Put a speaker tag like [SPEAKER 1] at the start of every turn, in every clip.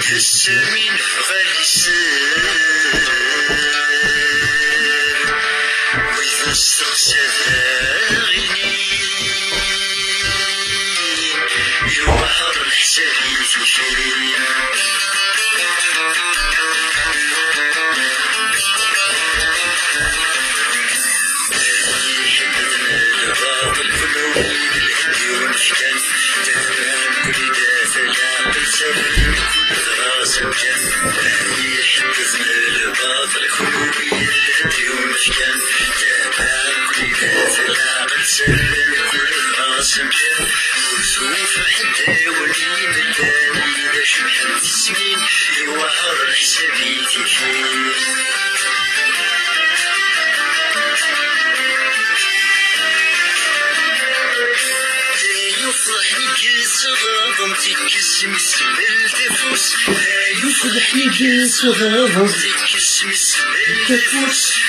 [SPEAKER 1] السمين غالي السر وإذا استقسى غني يوحر الحساب يتوشرين
[SPEAKER 2] تفوس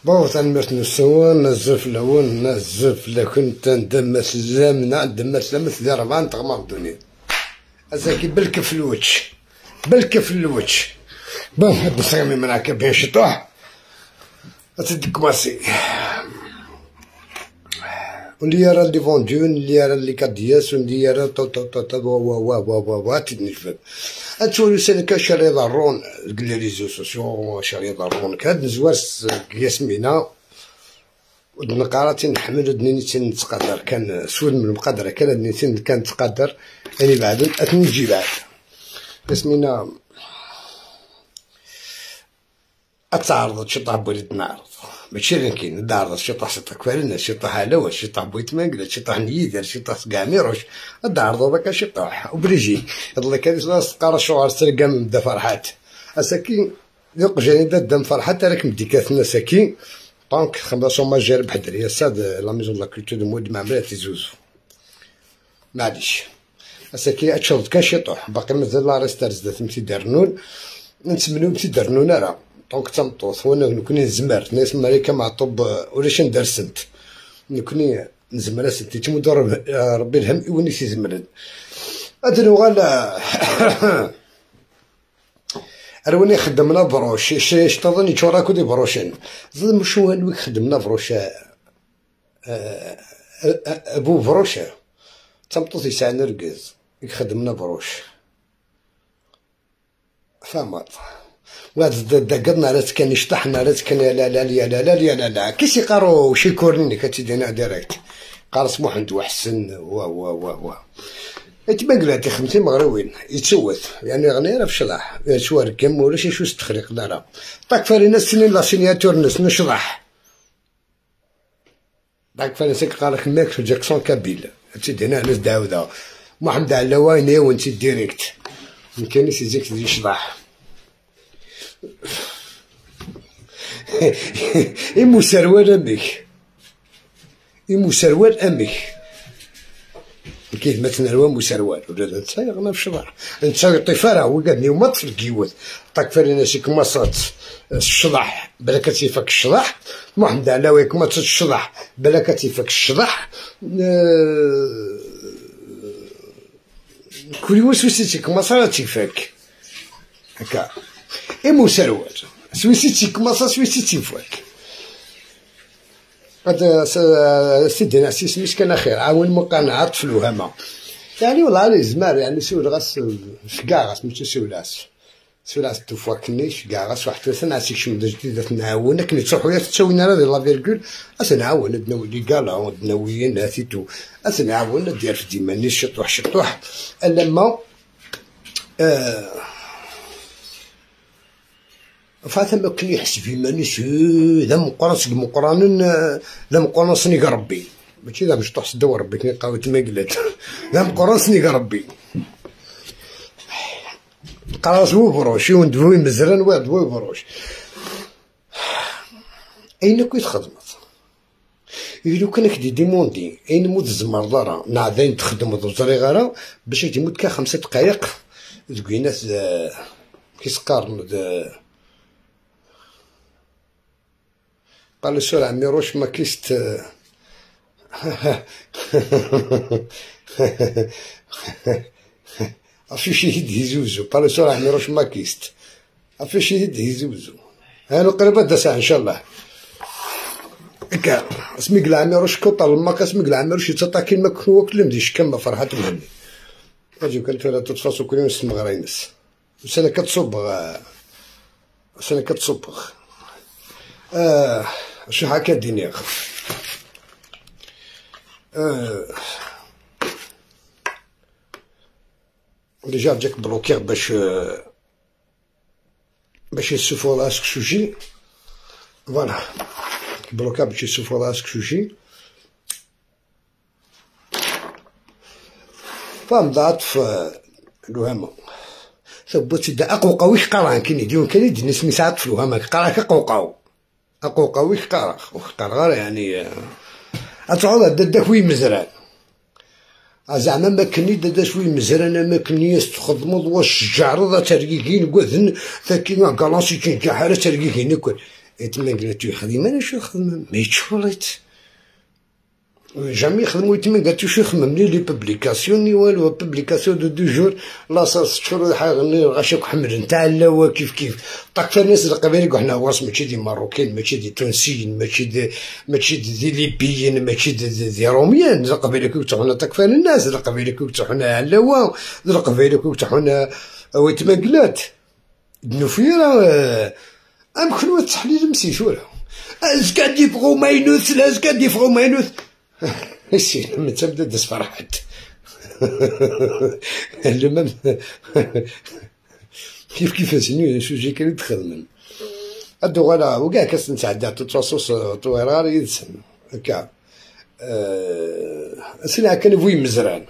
[SPEAKER 2] bon تنمرت نسوان نزف لون نزف لكن تندم سلامنا ندم سلامت ذي ربعة تغمر الدنيا أزاكي بالكف الوجه بالكف الوجه. bon هاد الصغير من هكا بين شطوح أتدكماسي واللي يرى اللي فوندون اللي يرى اللي كادياس واللي يرى تو تو تو تو وا وا وا وا وا تنجفد هادشي سنة شري ضرون les réseaux sociaux شري ضرون كاد نزوار ياسمينة ودنقارة نحمل ودنيني تنتقدر كان سود من المقدرة كان دنيتي كان تقدر يعني بعد أتنجي بعد ياسمينة أتعرض شطح بوليد نعرض ماشي غير كاين دار شطح شطح كفالنا شطح علاوة شطح بويت مانقلا شطح نيدر شطح كاع الدار ضربك شطح وبريجي يلا كان قرا شعر سرقام بدا فرحات اساكي يقجاني دا دم فرحات راك مديكاتنا ساكي طونك 15 ما جرب حدري ساد لا ميزون لا كولتور دو مود معمرة تيزوزو معليش اساكي اتشرد كان شطح باقي مازال لا ريستار زدات متي دارنون نتمنو متي دارنون راه دونك تمطوط وانا نكوني نزمر ناس ماريكا مع طب ولاش ندار سنت نكوني نزمر سنت تمو ربي الهم يوني سيزمرن هاد نوغال روني خدمنا بروش شتظني تشوراكو دي بروشين زاد مشو هنويك خدمنا بروش ابو بروشه تمطوط يسعى نرقز خدمنا بروش فهمت وهاد دقدنا راه كان يشطحنا راه كان لا لا لا لا لا لا لا كيس يقارو شي كورني كتدينا ديريكت قارص محمد وحسن و و و و تبان 50 مغروين يتسوت يعني غني راه في شطح شو ركم ولا شي شو تخريق لا لا طاك فارينا سنين لا سينياتور نس نشطح طاك فارينا سيك قالك ماكس جاكسون كابيل تدينا ناس داوده محمد علاوي وانت ديريكت يمكن سيزيك يشطح إمو سروال أمك إمو سروال أمك كيف ما تنروى مو سروال ولا نتا يغنى في الشبع نتا يطيفارا وقادني وما طفل كيوت طاك فارينا شي كماصات الشضح بلا كتيفك الشضح محمد علاوي كما الشضح بلا كتيفك الشضح كل وسوسيتي كماصات تيفك هكا إمو سروال سويسيتي كماصا سويسيتي فواك هذا سيدنا سيس مش كان خير عاون مقنعة في الوهمة يعني والله عليه زمار يعني سول غاس شكاع غاس ماشي سولاس سولاس تفواكني شكاع غاس واحد ثلاثة نعسيك شي مدة جديدة نعاونك نتروحو يا تسوينا راه لا فيرغول أسنعاون دناوي كالا دناوي ناسيتو أسنعاون دير في ديماني شطوح شطوح لما فاتا ما كان يحس في مانيش ذا مقران مقران ذا مقران سنيق ربي ماشي ذا باش تحس دور ربي كي قاوت ما قلت ذا مقران سنيق ربي قراص وبروش وندوي مزران وادوي بروش اين كنت خدمت إلو كان كدي ديموندي اين مود الزمر دارا نعذين تخدم وزري غارا باش يموت كا 5 دقائق تقينات كيسقارن قال سور عمي روش ما كيست افيشي يدي زوزو قال سور عمي روش ما كيست افيشي يدي زوزو هانو قريبا دا ساعة ان شاء الله هكا اسمي قال عمي روش كوطا الماك اسمي قال عمي روش يتطاكي ما هو كل مديش كما فرحات مهني اجي كنت ولا تتفاصو كل يوم سمغرينس سنة كتصبغ سنة كتصبغ شو هكا الدنيا déjà جاك bloqué باش يسوفو راسك سوجي voilà bloqué باش يسوفو راسك سوجي فهم ضعط في الوهمة ثبت دا أقوى قوي قران كاين يديون كاين يدي نسمي ساعات في الوهمة قرا كقوقاو أقوى قوي قرا قرا يعني أتعوض داك وين مزران زعما ما كني دا شوي مزران ما كني تخدمض واش الجعرض ترقيقين كوذن ثاكي كالونسي كين جحارة ترقيقين كل يتمنى قالت يخدم انا شو يخدم ما يتشوريت jamais يخدمو يتمنى قالت شو يخمم les publications ni والو publication de deux jours لا صار 6 شهور غاشاك حمل نتاع اللاوا كيف كيف طاك الناس القبائل حنا واش ماشي des Marocains ماشي des تونسيين ماشي des ليبيين ماشي des روميان القبائل كيوتحونا طاك الناس القبائل كيوتحونا علاوا القبائل كيوتحونا ويتمنقلات نوفيرا ام كنو التحليل مسيشورا ازكا دي فغو ماينوث ازكا دي فغو ماينوث سي لما تبدا داس فرحت لما كيف كيف سنو سوجي كان يتخدم ادو غالا وكاع كاس نتعدى تتواصوص طويرار يدسن هكا سنع كان فوي مزران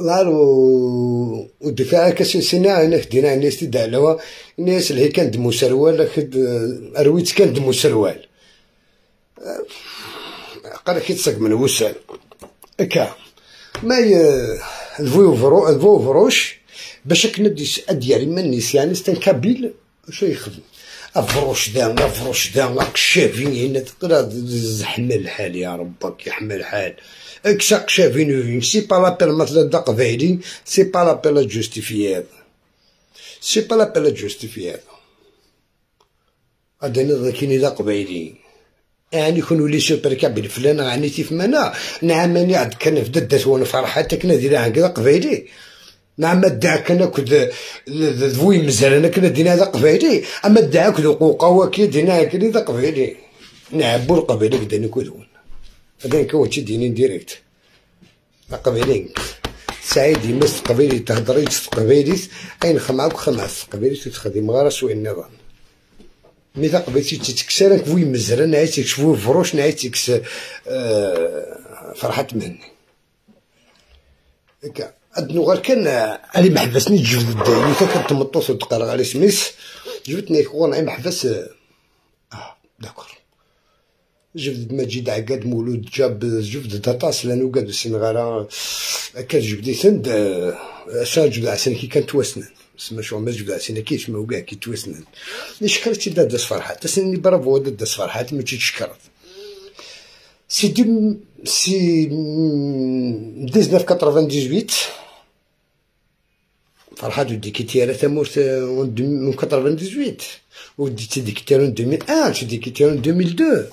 [SPEAKER 2] نهار والدفاع كاس سنة انا دينا الناس تدعلوا الناس اللي كان دمو سروال ارويت كان دمو سروال قال لك يتسق من وسال هكا ما الفو فروش باش كندي اديال منيس يعني ستان كابيل شو يخدم افروش دا افروش دا قشافين هنا تقرا زحمة الحال يا ربك يحمل الحال اكسا قشافين c'est pas la peine مثلا دا قبايلي c'est pas la peine justifier c'est pas la peine justifier هذا نظر كاين دا قبايلي يعني يكونوا les super kabyles فلان يعني تيف مانا نعم اني عاد كان في ددات وانا فرحاتك نادي هكذا قبايلي نعم داك انا كنت ذوي مزال انا كنا دينا هذا قبايلي اما داك ذو قواكي دينا هكذا قبايلي نعبو القبايلي كدا نكون هذا كون ديني direct قبايلي سعيد يمس قبايلي تهضري قبايلي اين خمعك خمعس قبايلي تخدم غير سوء النظام مي قبيتي تتكسر فوي مزرا نعيتك شفو فروش نعيتك فرحات مني هكا ادنو غير كان علي محبسني جبد الدايو تا كنت مطوس وتقرا على سميس جبتني كون عي محبس داكور جبد مجيد عقاد مولود جاب جبد داطاس لانو قاد السنغارة كان جبدي سند سان جبد عسن كي كان توسنن سما شو ما جبد عسن كي سما وكاع كي توسنن شكرت داس فرحات تسني برافو داس فرحات ما تشكرت سي دي سي 1998 فرحات ودي كيتيرا تمورت من 98 ودي تدي كيتيرا 2001 تدي كيتيرا 2002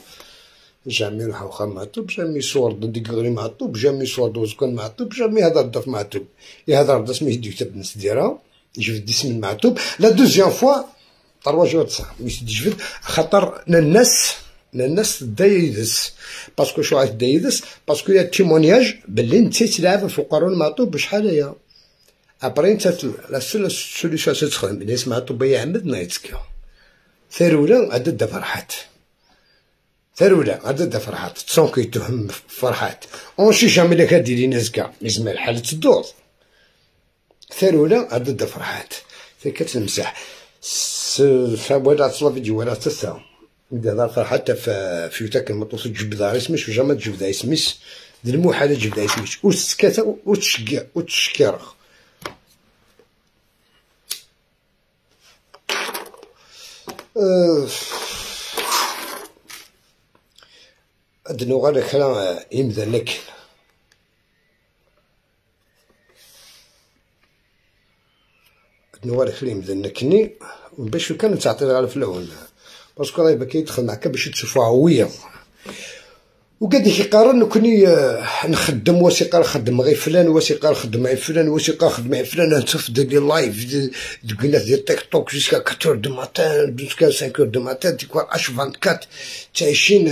[SPEAKER 2] jamais روح واخا معطوب jamais صور ديك غري معطوب jamais صور دوزكون معطوب jamais هضر داف معطوب يهضر داس مي يديو تبن سديرا يجبد اسم المعطوب la deuxième fois trois jours تسع مي تجبد خاطر الناس دايدس parce que شو عاد دايدس parce que y a témoignage باللي انت تلعب فوق قارون معطوب بشحال هي après انت la seule solution تخدم الناس معطوب يعمد نايتسكا ثروله عدد فرحات ثروله عدد فرحات تصونكي تهم فرحات on sait jamais لا كديري نازكا يزمر الحالة تدور ثروله عدد فرحات كتمسح ولا تصلا فيديو ولا تسا إذا فرحات في وتاك المطوس تجبد اسمش وجا ما تجبد اسمش المحالة تجبد اسمش وسكاته وتشكي وتشكيرخ أدنو غير كلا يمذنك أدنو غير كلا يمذنكني باش كان تعطي غير في الأول parce que راه يبقى كيدخل معاك باش تشوفو عويض وقاد يقارن كوني نخدم وثيقة نخدم غير فلان وثيقة نخدم غير فلان وثيقة نخدم غير فلان نتفضل les lives ديال ديال تيك توك jusqu'à 4 du matin jusqu'à 5 du matin تيكوا H24 تعيشين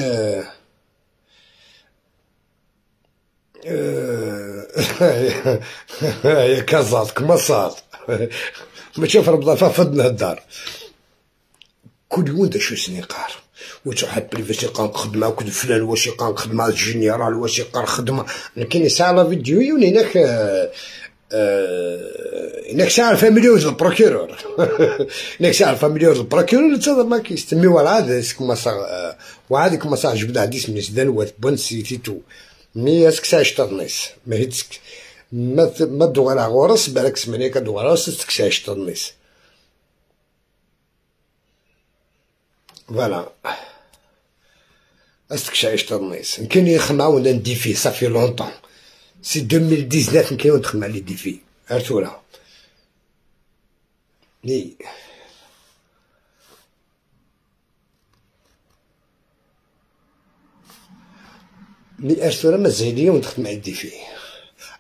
[SPEAKER 2] يا كازات كما صار ماشي في رمضان فضنا الدار كل يوم دا شو سنيقار وتحب لي فاش يلقى خدمة كل فلان واش يلقى خدمة الجينيرال واش يلقى خدمة كاين ساعة لا فيديو هناك هناك ساعة الفاميليوز البروكيرور هناك ساعة الفاميليوز البروكيرور تا ما كيستمي ولا عاد كما صا وعاد كما صا جبد عندي من سدان وات سيتي تو مي اسك ساعة شطرنيس ما هيتسك ما دوغ على غورس بالك سمانية كدوغ على غورس تكسا شطرنيس voilà استكشا ترنيس كاين يخمع ولا نديفي ça fait longtemps c'est 2019 كاين تخمع les défis ارتورا ني مي ارتورا مازال ونخدم على défi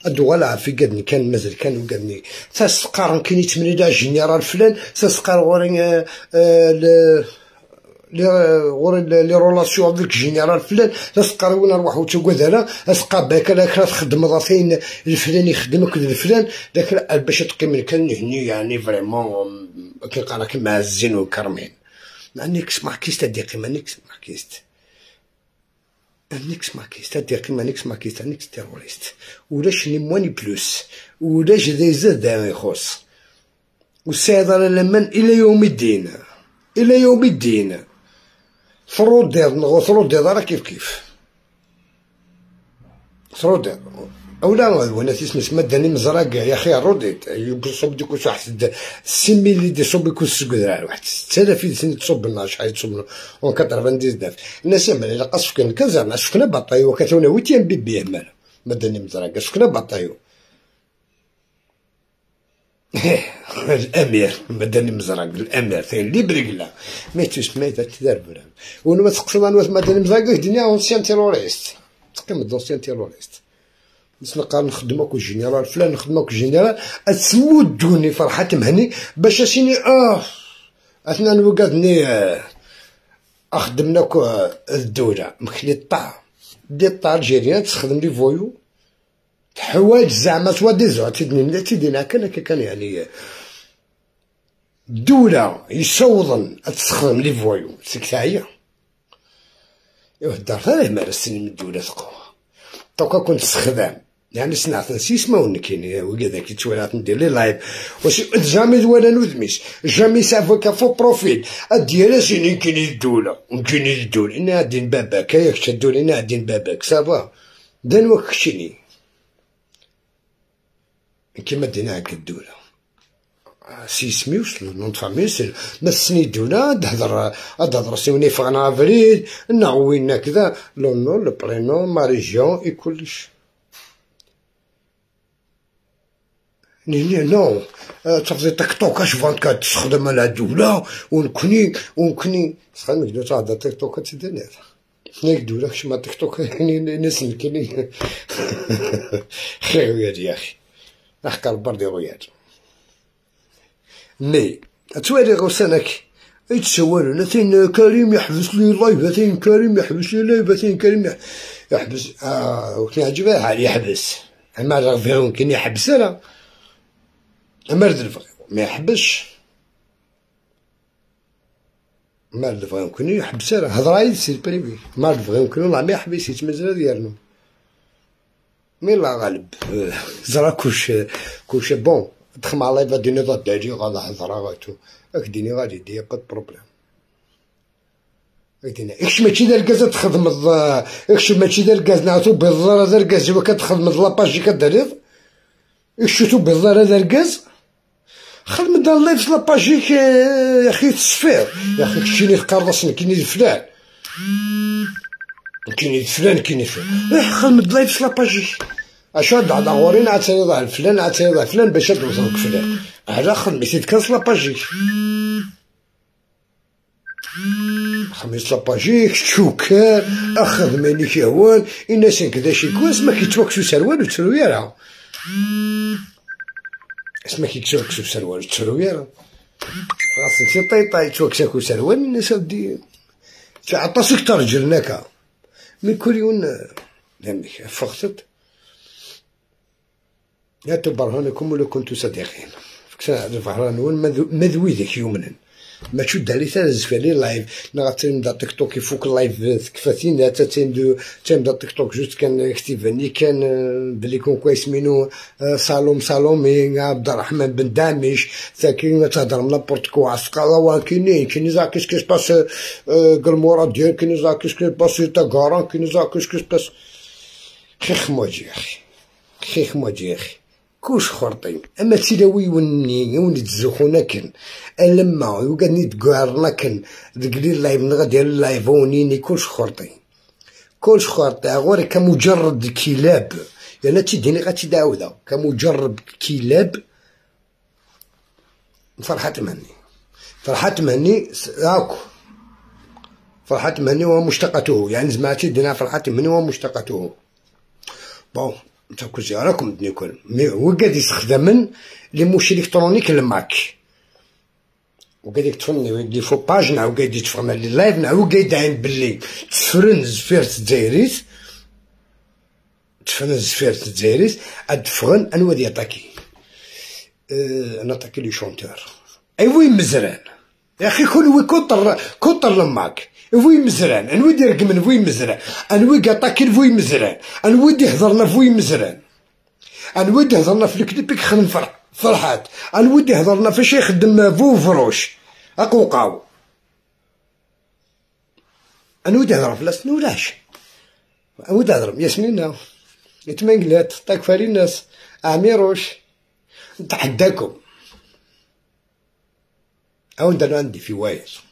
[SPEAKER 2] الدوالة في قدني كان مازال كان وقدني تسقار كاين يتمني دا général فلان تسقار غوري les relations avec général فلان تسقار وين نروحو تقعد اسقا باك لا تخدم راسين الفلان يخدمك الفلان داك باش تقيم كان هني يعني vraiment كيلقى راك مع الزين والكرمين مانيكس ماركيست ديقي مانيكس ماركيست نيكس ماركيست ديقي مانيكس ماركيست نيكس terroriste ولاش ni moins ni plus ولاش ذا يزاد يخص والسيد على لمن الى يوم الدين الى يوم الدين ثرودير نغو ثرودير راه كيف كيف ثرودير اولا وانا تيسمس مدني مزرق يا اخي روديت يصب ديك واحد 6000 دي صوب يكون سكدرا واحد 6000 سنة تصب لنا شحال تصب اون 99 الناس مال الا قصف كان كزعما سكنا باطايو كتونا ويتيام بيبي مال مدني مزرق سكنا باطايو الامير مدني مزرق الامير ثاني اللي برقله ما تسمى تدار برام ونما تقسم انا مدني مزرق دنيا ancien terroriste تقيم d'anciens terroristes نسنقا نخدمك général فلان نخدمك général تسمودوني فرحة مهني باش اسيني اثنا نوقدني اخدمناك الدولة مخلي الطا دي طا algérien تخدم les voyous حوايج زعما soi-disant تيدني تيدينا كان كان يعني الدولة يصوضن تستخدم les voyous سكتايا ايوا الدار ثاني مارسني من الدولة تقوى توكا كنت تستخدم يعني صنعت نسيس ما ونكيني وكذا كي تولات ندير les lives واش jamais ولا نودميش jamais سافو كفو profil ديال سيني كيني الدولة كيني الدولة انا دين باباك ياك الدولة انا دين باباك ça va دان وكشيني كيما دينا هكا الدولة سيسميوش nom de famille ما سني الدولة تهضر سيوني فغنا افريل نعوينا كذا le nom le prénom ma région et كلش non تفضي تيك توك اش فانكات تخدم على الدولة ونكني ونكني تخدم كدو تهضر تيك توك تدير نيك دولة كش ما تيك توك ناس نكني خير يا اخي احكى البردي رويال mais توالي غوسانك يتسوالو ثين كريم يحبس لي live ثين كريم يحبس لي live ثين كريم يحبس وكيعجبها حال يحبس اما راه كاين يحبس راه اما رد ما يحبسش ما رد يمكن يحبس راه هضره c'est privé ما رد يمكن والله ما يحبس يتمزل ديالنا mais الله غالب زرا كلشي كلشي bon دخل مع live ديني ضد داجي غادا هضره غاتو اك ديني غادي دي pas problème اك اكش ماشي دار الكاز تخدم اكش ماشي دار الكاز نعطو بالضرا دار الكاز كتخدم la page كدريض اكش تو بالضرا دار الكاز خدم دار live la page يا اخي تصفير يا اخي كشيني قرصني كيني فلان كيني فلان كيني فلان خدم live la page اشد على غورين عتريض على فلان عتريض على فلان باش توصلك فلان هذا خدمتي تكنس la page خميس la page شوكار اخذ ماني كيهوان الناس كذا شي كواس ما كيتوكسو سروال وترويره اسما كيتوكسو سروال وترويره خاصك شي طيطا يتوكساكو سروال الناس ودي عطاسك ترجلناك من كل يوم لمك فقطت لا تبرهنكم ولو كنتو صديقين فكسا مذوي ذاك يومنا ما تشد علي تا زفالي لايف نغا دا تيك توك يفوك اللايف تكفاتين تا تيم دا تيك توك جوست كان كتيفاني كان بلي كون كويس مينو سالوم سالومي عبد الرحمن بن دامش ساكن تهضر من نابورت كوا عسقلا كاينين كاين زا كيس كيس باس قلمورا ديال كاين زا كيس كيس باس تا كاين زا كيس كيس باس خيخ مواجي اخي خيخ مواجي اخي كلش خرطي اما تيلاوي وني ونتزوخونا كن لما وقعدني تقارنا كن ديك اللايف نغادي اللايف ونيني كلش خرطي كلش خرطي غوري كمجرد كلاب يعني تيديني غاتي داوده كمجرد كلاب. فرحات مهني فرحات مهني هاكو فرحات مهني ومشتقته يعني زعما دينا فرحات مهني ومشتقته. bon نتا كلشي راكم الدنيا كل mais هو قاعد يستخدم les mouches électroniques الماك وقاعد يتفني des faux pages نعاو قاعد يتفرن les lives نعاو قاعد يعاين باللي تفرن زفيرت الجزائريت تفرن زفيرت الجزائريت ادفغن انو دي attaquer انا attaquer les chanteurs ايوي مزران يا اخي كل وي contre contre الماك فوي مزران انوي دير من فوي مزران انوي attaquer فوي مزران انوي يهضرنا فوي مزران انوي يهضرنا في الكليب يخدم فرحات انوي يهضرنا فاش يخدم فو فروش اقوقاو انوي يهضر في لاس نولاش انوي يهضر ياسمينة يتمنقلات طاك فاريناس عميروش نتحداكم او ندير عندي في واير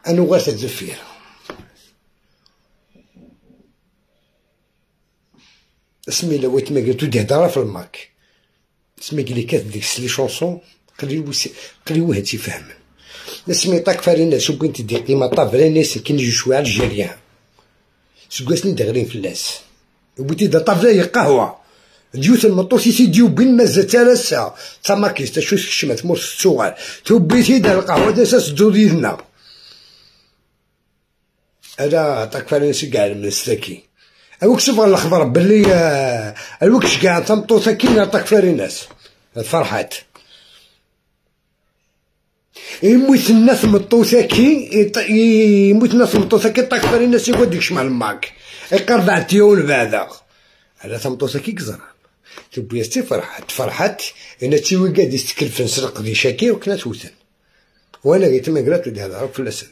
[SPEAKER 2] أنا غاس الزفير اسمي لو ما قلتو دي هضره في الماك اسمي قلي كات ديك les chansons قليل قليل واحد تيفهم اسمي طاك فارينا شو بغيت دي قيمة طافرينيس كي نجي شوية algérien سكواسني داغرين فلاس وبغيتي دا طافري قهوة ديوت المطوسي سيديو بين ما زاد راسها تما كيس شو شمات مور السوغال توبيتي دا القهوة داساس دودينا هذا طاك فارينيس كاع من الساكي اوك شوف الخبر باللي الوكش كاع تمطوطه كاين طاك فاريناس فرحات يموت الناس مطوطه كي يموت الناس مطوطه كي طاك فاريناس يقعد ديك شمال الماك يقرب عتيون بعدا على تمطوطه كي كزران تبيستي فرحات فرحات انا تيوي قاعد يستكلف نسرق دي شاكي وكنا توثن وانا قلت ما قرات ودي هذا في الاسن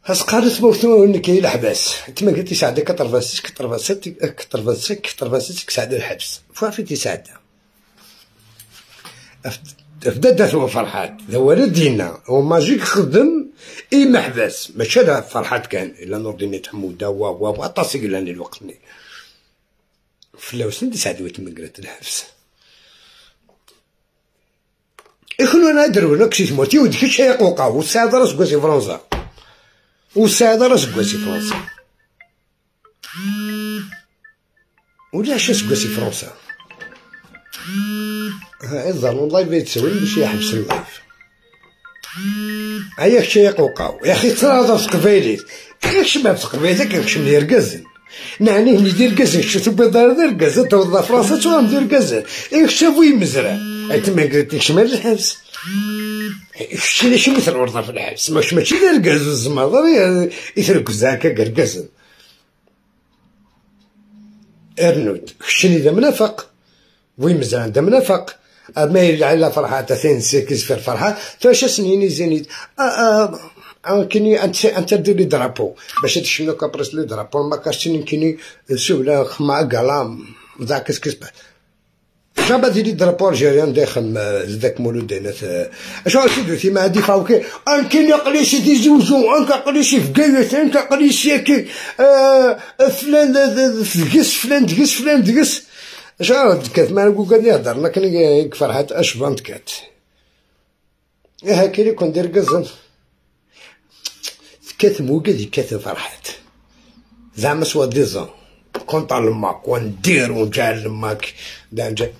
[SPEAKER 2] هاس قالت موتو انك هي الحباس تما قلت لي ساعده 86 87 86 86 ساعده الحبس فوافي تساعده فدا دات فرحات ذا ولدينا هو ماجيك خدم اي محبس ماشي هذا فرحات كان الا نور الدين حموده وا وا وا طاسي قلاني الوقت فلاوسن دي ساعده تما قرات الحبس اخنو انا درو كشي موتي وديك شي قوقا وساعده راس كواسي فرنسا وساعده راس كواسي فرنسا ولا شاس كواسي فرنسا ها الظن ال live يتسوي باش يحبس ال live هيا شي قوقاو يا اخي تراضى في قبايليت كيخشم في قبايليت كيخشم لي ركازن نعني ندير كازن شتو بدار دير كازن توضا فرنسا تو ندير كازن يكشف ويمزرع تما قلت لك شمال الحبس شتي شي مثل ورطة في الحبس ماشي دير كاز الزمر يتركز هكا كركازن ارنود شتي دا منافق ويمزرع دا منافق ما على فرحات ثين سيكس في الفرحة فاش سنيني زينيت كيني انت دير les drapeaux باش تشملو كابريس les drapeaux ما كاش كيني سولا خما كلام ذاك كسكس جابا ديري drapeau algérien داخل ذاك مولود هنا اش سيدو تي ما دي فاوكي ان كيني قليشي دي زوزو ان قليشي في كايت ان قليشي كي فلان تقس فلان تقس فلان تقس اش كات ما نقول قال يهضر ما كان فرحات اش بانت كات هاكي اللي كون دير قزن كاتم وقاد كاتم فرحات زعما سوا ديزون كونطر الماك وندير ونجعل الماك دانجا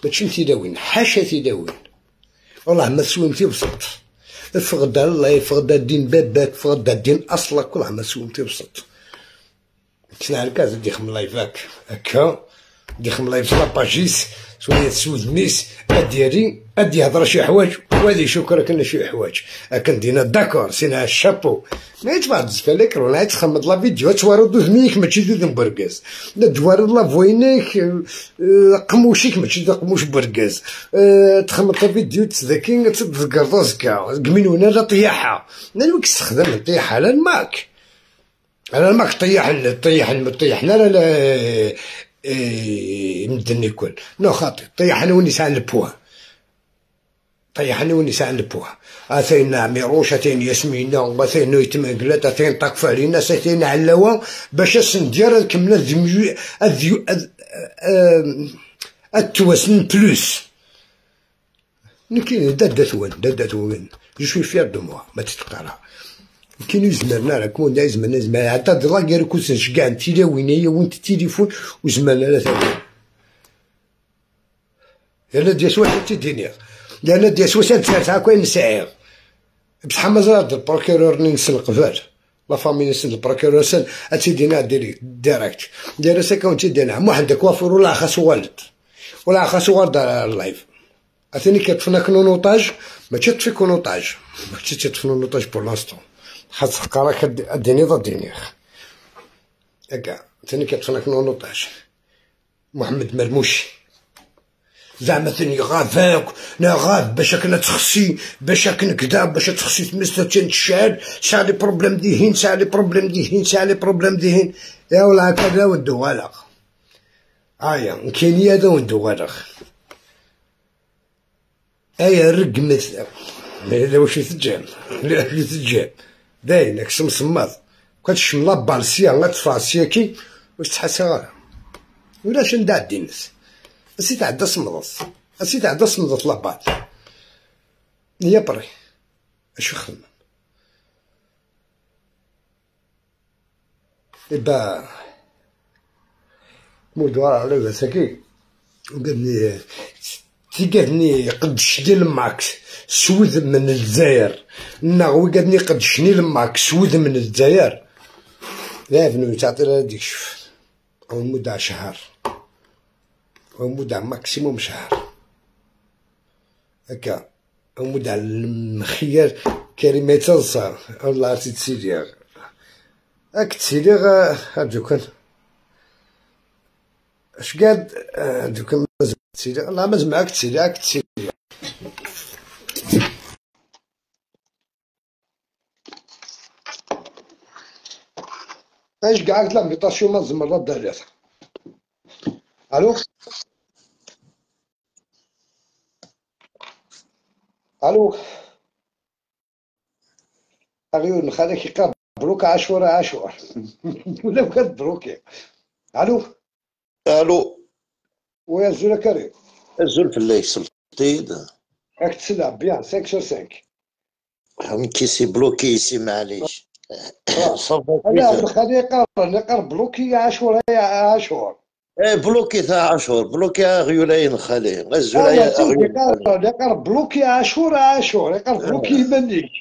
[SPEAKER 2] ماشي تيداوين حاشا تيداوين والله ما سويمتي بسط فغدا الله فغدا الدين باباك فغدا الدين اصلك والله ما سويمتي بسط تسنع الكاز دي خم لايفاك هكا دي خم لايف لاباجيس شوية تسود ميس اديري ادي هضره شي حوايج وهادي شكرا كنا شي حوايج كان دينا داكور سينا الشابو ما يتبع تزفالك ولا تخمد لا فيديو توارد دوز ماشي دوز بركاز دوارد لا فوينيك قموشيك ماشي قموش بركاز تخمد لا فيديو تذاكي تذكر راسك كمين ونا لا طياحه نالوك استخدم الطياحه لا الماك انا ماك طيح طيح طيحنا لا مدني كل نو خاطي طيحنا وني ساعة البوا طيحني وني ساعة البوا اثين عميروش اثين ياسمينة اثين يتمقلات اثين طاقفة علينا اثين علاوة باش اسندير كملنا التواسن بلوس نكاين دادا ثوان دادا ثوان جو سوي فير دو موا ما تتقرا كاين يزمرنا راه كون يزمرنا زمان عطا دلاكير كون كاع انت وين هي وين التليفون وزمرنا لا ثاني يلا ديال سوا تيدينير لأن ديال سوا تسعة كاين سعير بصح مازال ال procureur نسل قبل la famille نسل ال procureur سن اتيدينا direct ديال ساكون تيدينا محمد كوافور ولا خاص والد ولا خاص والد ال live اثني كتفنا كنون otage ماشي تطفي كون otage ماشي تطفي otage pour l'instant خاص قراك اديني ضديني هكا ثاني كتفنا كنون otage محمد مرموش زعما ثاني غافاك نا غاف باش كنا تخسي باش كنا كدا باش تخسي تمس تنشعل ساعة les problèmes ديهين ساعة les problèmes ديهين ساعة les problèmes ديهين يا ولا هكذا ودو غالق هيا كاين هذا وندو غالق ايا رقمت لا واش يتجام لا يتجام باين راك سمسماط كتشم لا بالسيا لا تفاسيا كي واش تحس غير ولا شندا الناس اسي تعدى صمدت اسي تعدى صمدت لاباط هي بري اش خدم إبا مودوار على ساكي وقالني تيقادني قدشني الماكس سود من الجزائر ناغوي قادني قدشني الماكس سود من الجزائر لا بنو تعطي لها ديك شوف أو مدة شهر أو مدة maximum شهر هكا أو مدة المخير كريمة تنصر والله عرفتي تسيليغ هاك تسيليغ هادو كان اش قاد هادو كان تسيليغ الله ما معاك تسيليغ تسيليغ اش قاعد لا ميطاسيون ما زمر لا الو الو اغيو نخليك يقرا بروك عاشور عاشور ولا بغات بروكي الو
[SPEAKER 1] الو
[SPEAKER 2] ويا زول كريم
[SPEAKER 1] الزول في الله سلطيد
[SPEAKER 2] راك تسلع bien 5 sur 5
[SPEAKER 1] كي c'est bloqué c'est معليش
[SPEAKER 2] انا خليه يقرا نقرا bloqué عاشور عاشور
[SPEAKER 1] ايه bloqué تاع عاشور bloqué غيولين خليه الزول
[SPEAKER 2] يقرا bloqué عاشور عاشور يقرا bloqué منيك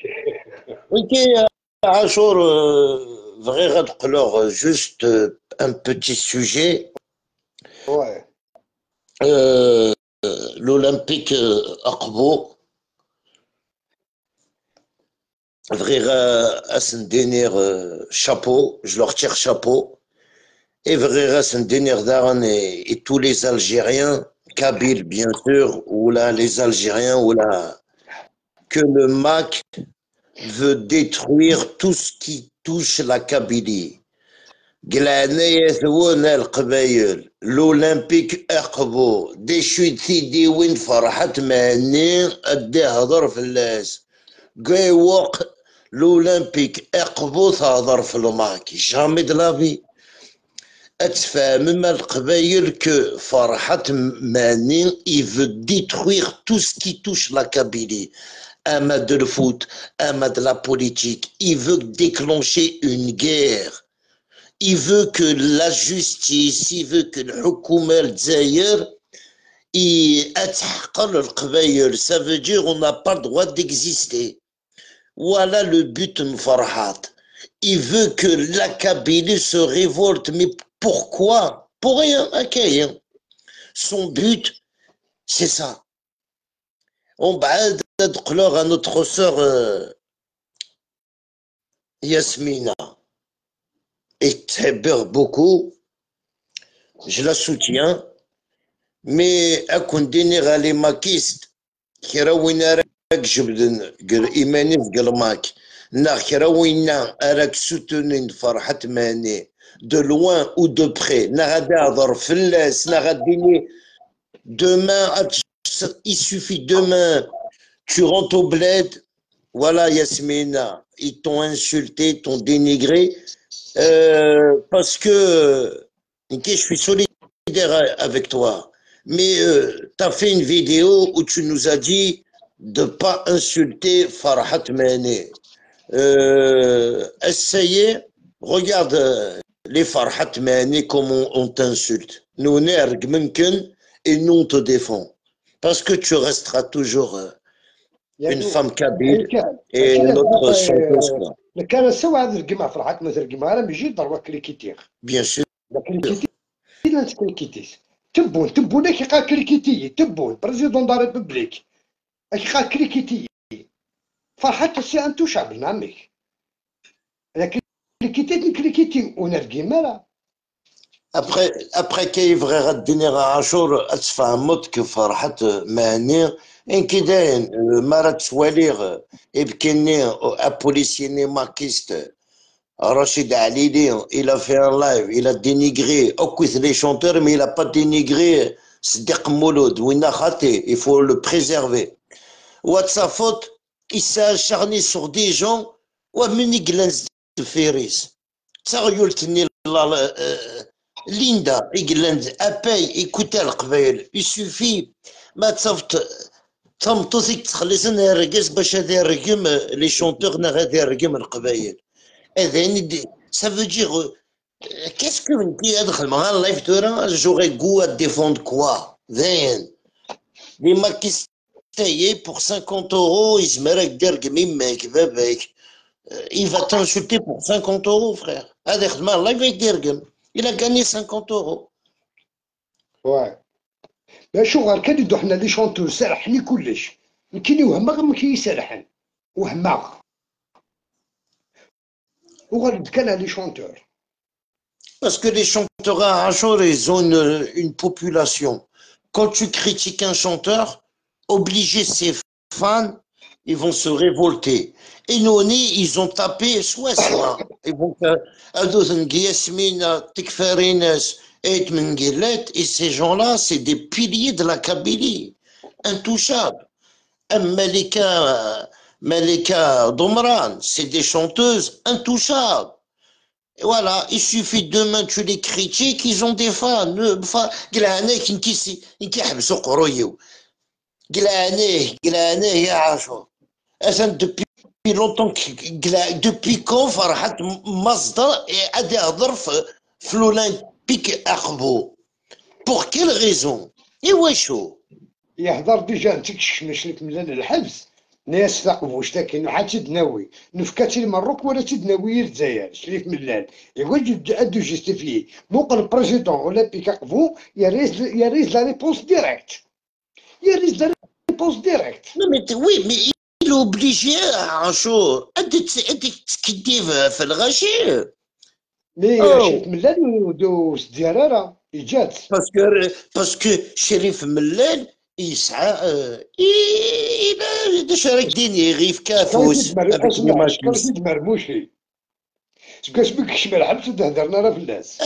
[SPEAKER 1] وكي عاشور فغي غتقلوغ juste un petit sujet.
[SPEAKER 2] Ouais.
[SPEAKER 1] L'Olympique Akbo بغيغ اسندينير chapeau, je leur tire chapeau. Et بغيغ اسندينير دارن et tous les Algériens, Kabyles bien sûr, ولا les Algériens, ولا que le MAK veut détruire tout ce qui touche la Kabylie. L'Olympique Akbo, des chutes وين فرحت ماني ادي هضر في الناس قايوق l'Olympique Akbo تهضر في الماك jamais de la vie اتفهم القبايل que فرحت ماني il veut détruire tout ce qui touche la Kabylie اما de le foot اما de la politique il veut déclencher une guerre. Il veut que la justice, il veut que الحكومة الجزائر يتحقر القبايل. Ça veut dire on n'a pas le droit d'exister. Voilà le but de Farhat. Il veut que la Kabylie se révolte. Mais pourquoi? Pour rien, ok. Son but, c'est ça. On va à notre sœur Yasmina. Et très beaucoup, je la soutiens, mais à condamner les maquistes qui راوين راك جبدن قال إيماني في قلماك ناخ وينا راك soutenir فرحات مهني de loin ou de près نا غادي يهضر فلاس نا غادي demain il suffit demain tu rentres au bled, voilà Yasmina, ils t'ont insulté, t'ont dénigré parce que ok, je suis solidaire avec toi, mais tu as fait une vidéo où tu nous as dit de pas insulter Farhat Mehni. Essayez, regarde les Farhat Mehni comment on t'insulte. Nous, et nous on te défend. Parce que tu resteras toujours une femme kabyle et notre chanteuse.
[SPEAKER 2] كان سوى هذا القمع فرحات مثل القمع راه يجي ضربه كريكيتير.
[SPEAKER 1] Bien sûr.
[SPEAKER 2] كريكيتير كريكيتيس تبون تبون كي قال كريكيتي تبون président de la République كي قال كريكيتي فرحات c'est intouchable نعمك كريكيتي كريكيتي ونرقي راه.
[SPEAKER 1] Après كيف غير غديني عاشور تفهمت كيف فرحت مهني ان كي داين ما تسواليغ يبكيني policier makiste Rachid Alili, il a fait un live, il a dénigré أوكويث les chanteurs, mais il n'a pas dénigré Sdiq Mouloud, وينا خاطي, il faut le préserver. واتسافوت, il s'est acharné sur des gens, ومن يقلن فيريس. تساغيولتني ليندا يقلن اباي écoutez القبايل, il suffit ما تصفت تمطوثيك تخلص الرقص باش هذا يرقم les chanteurs نا غادي يرقم القبايل. هذا ça veut dire qu'est-ce que نتي ادخل مع ال live تورا j'aurais goût à défendre quoi ذاين les makistes pour 50 euros يزمرك دير يماك باباك il va t'insulter pour 50 euros frère. هذا يخدم ال live يديرقم il a gagné 50 euros.
[SPEAKER 2] Ouais. شو غير كان يدو حنا les chanteurs سرحني كلش كاين وهما ما كيسرحن وهما وغير كان les chanteurs.
[SPEAKER 1] Parce que les chanteurs à Achour, ils ont une population. Quand tu critiques un chanteur, obligé ses fans, ils vont se révolter. Et nous, ils ont tapé soit soit. Ils vont Yasmina, Tikfarines, et Menguelet, et ces gens-là, c'est des piliers de la Kabylie, intouchables. Malika, Malika Domran, c'est des chanteuses intouchables. Et voilà, il suffit demain tu les critiques, ils ont des fans. قال يا عاشور depuis longtemps, depuis quand فرحات مصدر غادي يهضر في l'Olympique أقبو pour quelle raison؟ ايوا شو
[SPEAKER 2] يهضر déjà انت كشمش من الحبس ناس ثقبوش لكن حتى تدناوي نفكاتي المروك ولا تدناوي الجزائر شريف ملال يوجد ادو justifier موقع ال président اولمبيك اقبو يا ريز la réponse directe يا ريز la réponse directe.
[SPEAKER 1] Non mais oui, mais il est obligé عاشور انت تكدي في الغشير.
[SPEAKER 2] mais شريف ملال ودو ديالها ايجات
[SPEAKER 1] parce que شريف ملال يسعى الى شارك ديني غيف كافوس.
[SPEAKER 2] مرموشي كاش بك شمال حبس هضرنا راه في الناس.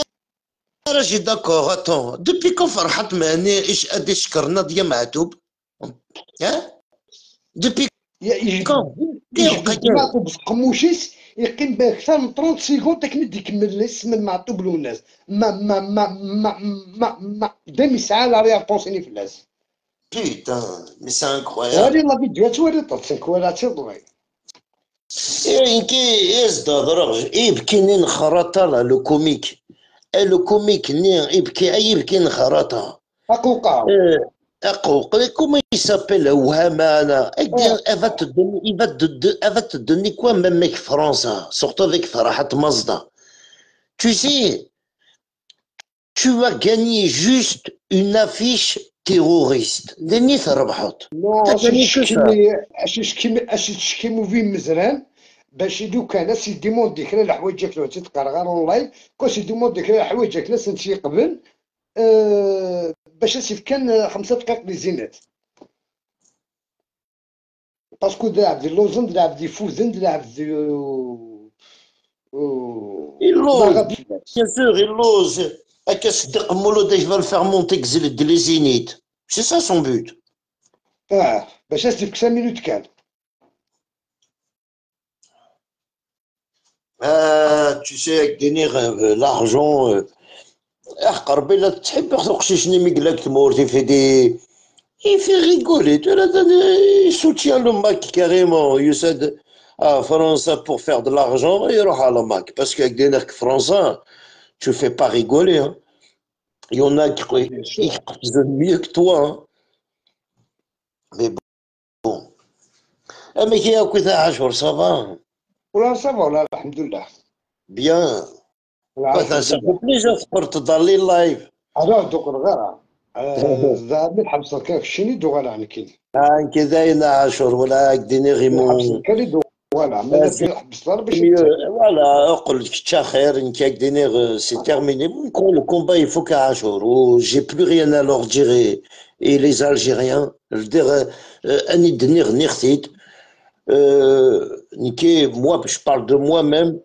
[SPEAKER 1] راجي d'accord, attends, depuis quand فرحات مهني ايش ادي شكرنا ديال معتوب ها depuis quand
[SPEAKER 2] معطوب قموشيس يقيم باكثر من 30 secondes تكمل يكمل الاسم المعطوب للناس ما ما ما ما ما ما دام يسعى la réponse في الناس.
[SPEAKER 1] Putain, mais c'est incroyable.
[SPEAKER 2] هذه la vidéo توري طلسك ولا تضوي.
[SPEAKER 1] إيه كي يزداد يبكي نخرطة le comique. Le comique يبكي يبكي نخرطة.
[SPEAKER 2] أقوقع.
[SPEAKER 1] أقوق comment il s'appelle وهمانة. Elle va te donner, il va te, elle va te donner quoi même avec France, surtout avec Farhat Mazda. Tu sais, tu vas gagner juste une affiche terroriste. دني تربحت.
[SPEAKER 2] اش كيمو في مزران باش دوكا ناس يديموندي كرا الحوايج لو تتقرا غير اونلاين كوش يديموندي كرا الحوايج ناس نتي قبل باش كان 5 دقائق لي زينات. parce que لعب دي لوزن، لعب دي فوزن، لعب دي
[SPEAKER 1] Il ose, bien sûr, il ose. هكا مولوديش va le faire monter de les zéniths. C'est ça son but.
[SPEAKER 2] باش تفك 5 minutes كان.
[SPEAKER 1] Tu sais, gagner l'argent, قربي لا تحب تقشيشني ميقلاك تمورتي في دي. Il fait rigoler, tu il soutient le MAC carrément. Il cède à France pour faire de l'argent, il يروح على MAC. Parce qu'avec des nerfs français, tu fais pas rigoler. Hein. Il y en a qui font mieux que toi. Hein. Mais bon. Mais qui a coûté 10 ça va?
[SPEAKER 2] ولا ça va, ولا الحمد لله.
[SPEAKER 1] Bien. Ça fait plaisir de dans les lives.
[SPEAKER 2] Alors, دوك الغيرة. ذا الحبس كاك شيني دوغالا عن كين.
[SPEAKER 1] كذا عاشور ولا ديني غيمون.
[SPEAKER 2] كالي دوغالا ما حبس باش
[SPEAKER 1] voilà قلت كتا خير نكاك ديني c'est terminé. Le combat il faut qu'à عاشور. J'ai plus rien à leur dire et les Algériens je veux dire اني دنيغ نختيت نكي moi je parle de moi-même.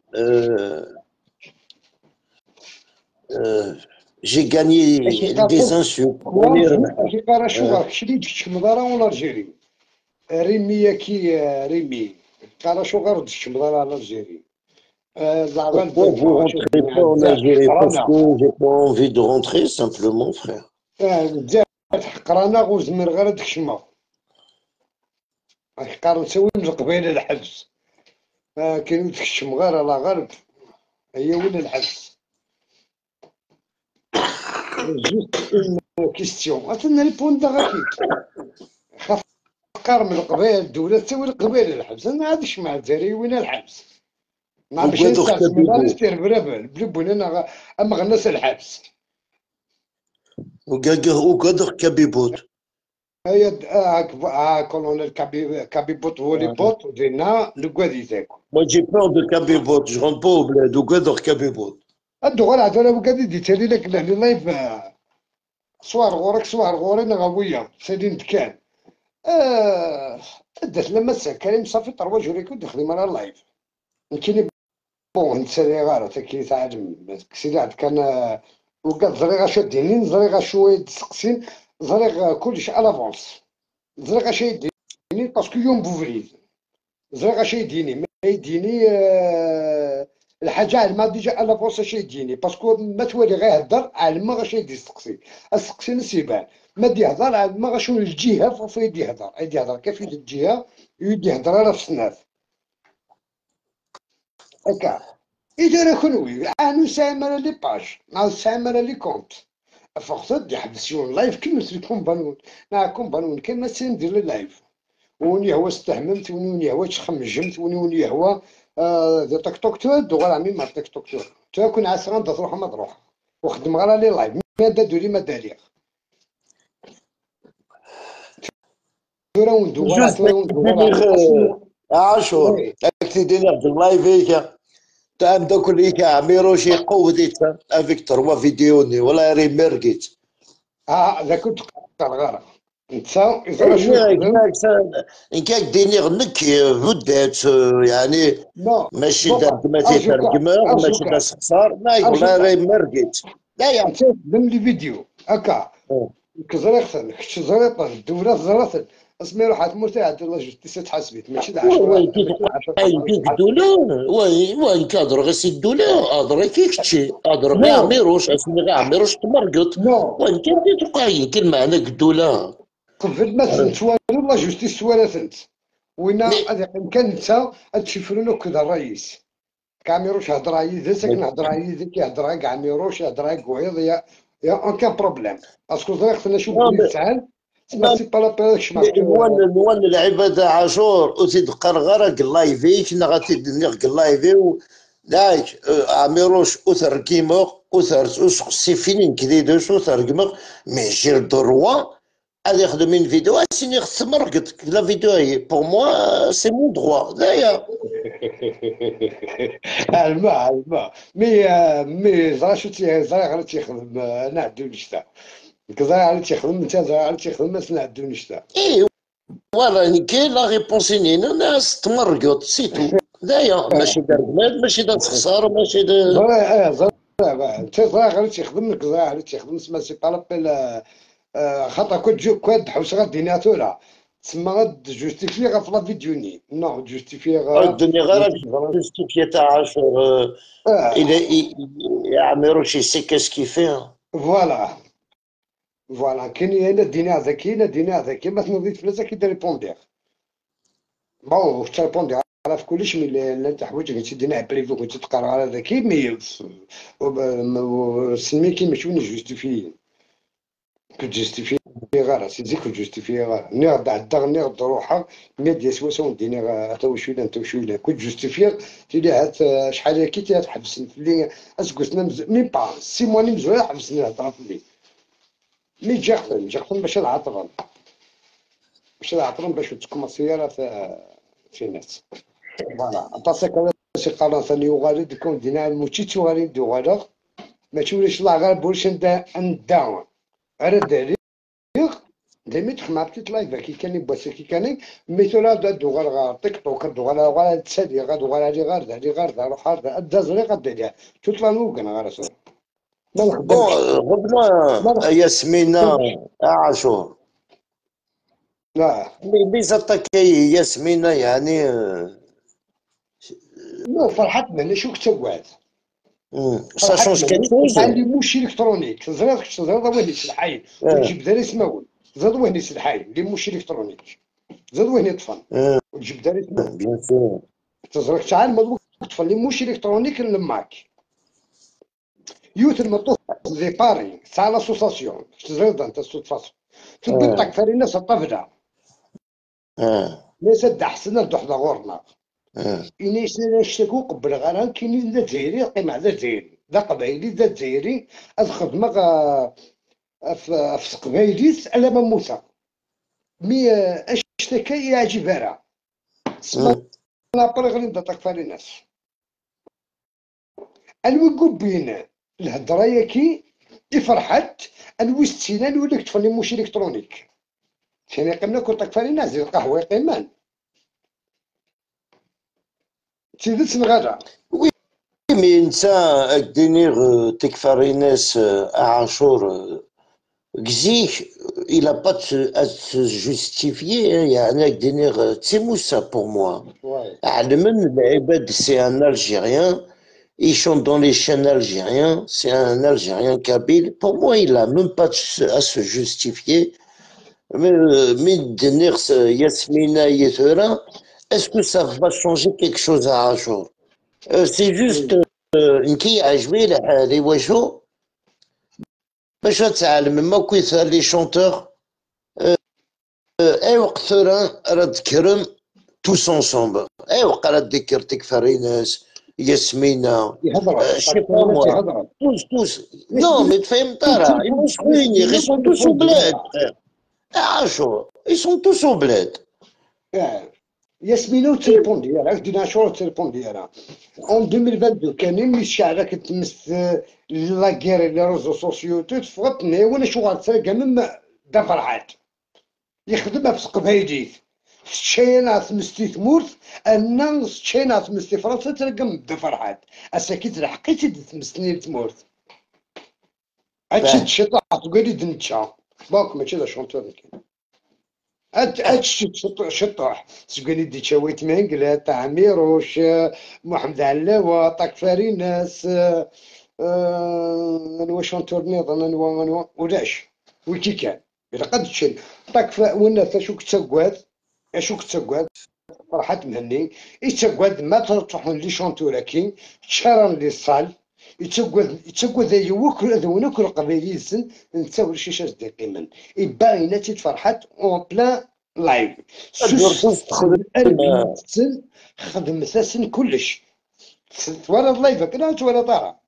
[SPEAKER 1] J'ai gagné des insultes. Pourquoi vous rentrez pas en Algérie? Parce que j'ai pas envie de rentrer, simplement, frère.
[SPEAKER 2] Juste une question. أتنا répondre أكيد. خاف قار من القبائل الدولة تسوي القبائل الحبس. أنا عادش مع الجزائري وين الحبس. ما باش نستعمل نستير برابل بلبون أنا أما غناس الحبس.
[SPEAKER 1] وقادر كابيبوت.
[SPEAKER 2] هيا كولونيل كابيبوت هو اللي بوت ودينا لكوادي تاكل.
[SPEAKER 1] Moi j'ai peur de Kabibot, je rentre pas au bled, وقادر كابيبوت.
[SPEAKER 2] الدغول عاد انا وكادي ديتالي لك لهني لايف سوار غورك سوار غوري نغاوية سالين دكان دات لما كريم صافي trois jours كنت نخدم على ال live كاين bon نتسالي غير تا كي تعلم كسيدي عاد كان وكاد زريغ اش دينين زريغ شويه تسقسين زريغ كلش à l'avance زريغ اش يديني parce que يوم بوفريد زريغ اش يديني ما يديني الحاجة على ما déjà à l'avance اش يديني parce que ما تولي غير يهضر على ما غاش يدي يسقسي السقسي نسيبان ما دي يهضر على ما غاش الجهة فوق يدي يهضر يدي يهضر كيف يدي الجهة يدي يهضر على في الصناف هكا إذا راه كنوي أنا سامر les pages أنا سامر les comptes فقط يحبس يون live كيما الكومبانون نا كومبانون كيما سندير live وني هو استهممت وني هو تخمجمت وني هو دي تيك توك تو دوغ عمي ما تيك توك تو تكون عسران تروح ما تروح وخدم غير les lives ما دادولي ما داليغ
[SPEAKER 1] عاشور اكتدينا في ال live هيك تاع دوك اللي عميروش يقوديت avec trois vidéos ني ولا ري ميركيت
[SPEAKER 2] ذا كنت غير انت
[SPEAKER 1] ان كان ديني غنك بدات يعني ماشي ما تيترجم ماشي دا سخسار ما ولا ري ميركيت
[SPEAKER 2] لا يعني انت خدم les vidéos هكا كزريقتن كش زريطه الدولة زريطه اسمي روح تموت عاد la justice تحاسبيت ماشي
[SPEAKER 1] عشرة الدولة وين كادر غير سي الدولة هضر كيكشي هضر غير عميروش اسمي غير عميروش تمرقط وين كان تلقى كلمة عليك الدولة
[SPEAKER 2] قبل ما توالو la justice توالات وين يمكن انت تشفرونو كذا الرئيس كعميروش هضر عيد ساكن هضر عيد كيهضر كاع عميروش يهضر كويض y a aucun problème parce que زريقتنا شوف بلي c'est pas la peine
[SPEAKER 1] نوان العبادة عاشور وتيد قرغرة اللايفي كنا غاتيد اللايفي لايك عميروش أثر كيموغ أثر c'est fini كديدوش أثر كيموغ mais j'ai le droit غادي يخدم une vidéo سيني تمرقت la vidéo هي pour moi c'est mon droit دايا
[SPEAKER 2] الماء الماء mais زرا شو زرا غير تيخدم انا عدو نشتا كزرا على تيخدم انت زرا على تيخدم ما نعدو نشتا
[SPEAKER 1] اي voilà كاين la réponse نينا ناس تمرقط c'est tout دايا ماشي دار بلاد ماشي دار خسارة ماشي دار
[SPEAKER 2] زرا زرا انت زرا غير تيخدم لك زرا غير تيخدم تسمى c'est pas la peine خاطر كنت جو كنت حوس غير دينيا ثورة تسمى غاد justifier غير في la vidéo ني non justifier غير
[SPEAKER 1] الدنيا غير justifier تاع عاشور الى يعمرو شي c'est qu'est-ce qu'il fait.
[SPEAKER 2] voilà voilà كاين انا دينا ذكي انا دينا ذكي ما تنوضي فلاسه كي répondre bon واش ت répondre على في كلش mais لا انت حوايج كنت دينا privé كنت تقرا على ذكي mais سمي كي ماشي وين justifier كنت justifier غير سيدي كنت justifier غير ني غدا عدا ني غدا روحها مي ديال سوا سوا ديني تا شوية انت شوية كنت justifier تيلي هات شحال كي تحبسني في اللي اسكتنا même pas 6 mois مزوره حبسني الهضرة في الليل mais جا خدم باش العطران باش العطران باش تكون سيارة في الناس voilà parce que سي قرار ثاني يغالي ديكون دينا ماشي تغالي دوغالا ماشي ولاش الله غير بولش ندا ندا غير داري دايما تخمع بتيت live كي كان بواس كي كان mais ثورا دوغال غا تيك توك دوغال غا تسالي غا دوغال علي غير علي غير روح دا زري غا toute la nuit غير ما
[SPEAKER 1] bon غدوة ياسمينة عاشور
[SPEAKER 2] لا
[SPEAKER 1] les attaques ياسمينة يعني
[SPEAKER 2] non فرحت من شو كتقعد
[SPEAKER 1] ça change quelque chose
[SPEAKER 2] عندي mouche électronique زريت زريت وين الحي وتجيب داري سماول زاد وين الحي les mouches électroniques زاد وين يطفن وتجيب داري سماول
[SPEAKER 1] bien sûr
[SPEAKER 2] تزرق شحال ما طفن les mouches électroniques الماك يوث المطوف دي باري تاع l'association تزرد انت toute façon تبي طاك الناس الطفلة ناس حسنا دوحنا غورنا إني سنة اشتكو قبل غير كاين ذا جزائري قيمة ذا جزائري ذا قبايلي ذا جزائري الخدمة في قبايليس على ما موسى mais اشتكى يعجب راه سما لا غير نبدا طاك الناس الوقوب بين الهضرة ياكي فرحت الوستينا نوليك تفني mouche électronique ثاني قمنا كنت طاك الناس القهوة قيمان تيدت نغادا
[SPEAKER 1] oui mais انت دينيغ تكفاريناس عاشور كزيك il a pas à se justifier يعني دينيغ تيموسا pour moi علمن العباد c'est un Algérien il chante dans les chaînes algériennes, c'est un Algérien kabyle. Pour moi, il n'a même pas à se justifier. Mais Yasmina Yethura, est-ce que ça va changer quelque chose à Achour? C'est juste qui a joué les Wajou. باش تعلم ما كويت les chanteurs اي وقت راه تكرم tous ensemble اي وقت راه ذكر تكفريناس ياسمينة je sais pas moi tous tous non mais تفهم ترى ils vont se réunir ils sont tous au bled frère عاشور ils sont tous au bled.
[SPEAKER 2] ياسمينة ت répondre راك دينا شهور ت répondre راه en 2022 كان ملي الشعر كتمس la guerre les réseaux sociaux تفغطني وانا شغل تلقى من دا فرحات يخدمها في قبايليت تشينا تمستي تمورت ان تشينا تمستي فرنسا تلقى دا فرحات اساكي تلحقيتي تمستني تمورت هادشي شي طاح تقولي دنتشا باك ماشي لا chanteur هادشي شطوح تقولي دي تشاويت مانقلا تاع عميروش محمد علاوة طاك فاريناس انوا chanteur نظام انوا انوا ولاش وكي كان الا قد تشل طاك ونا شو كتسقواد اشو كتسقواد فرحات مهني يتسقواد ما تروحون les chanteurs كي تشارن les salles يتسقواد يتسقواد يوكل هذونا كل قبايليزن نتا ولا شي شاش دقيما يباينه تيتفرحات en plein live خدم ساسن كلش توالى ال live كنا توالى طارا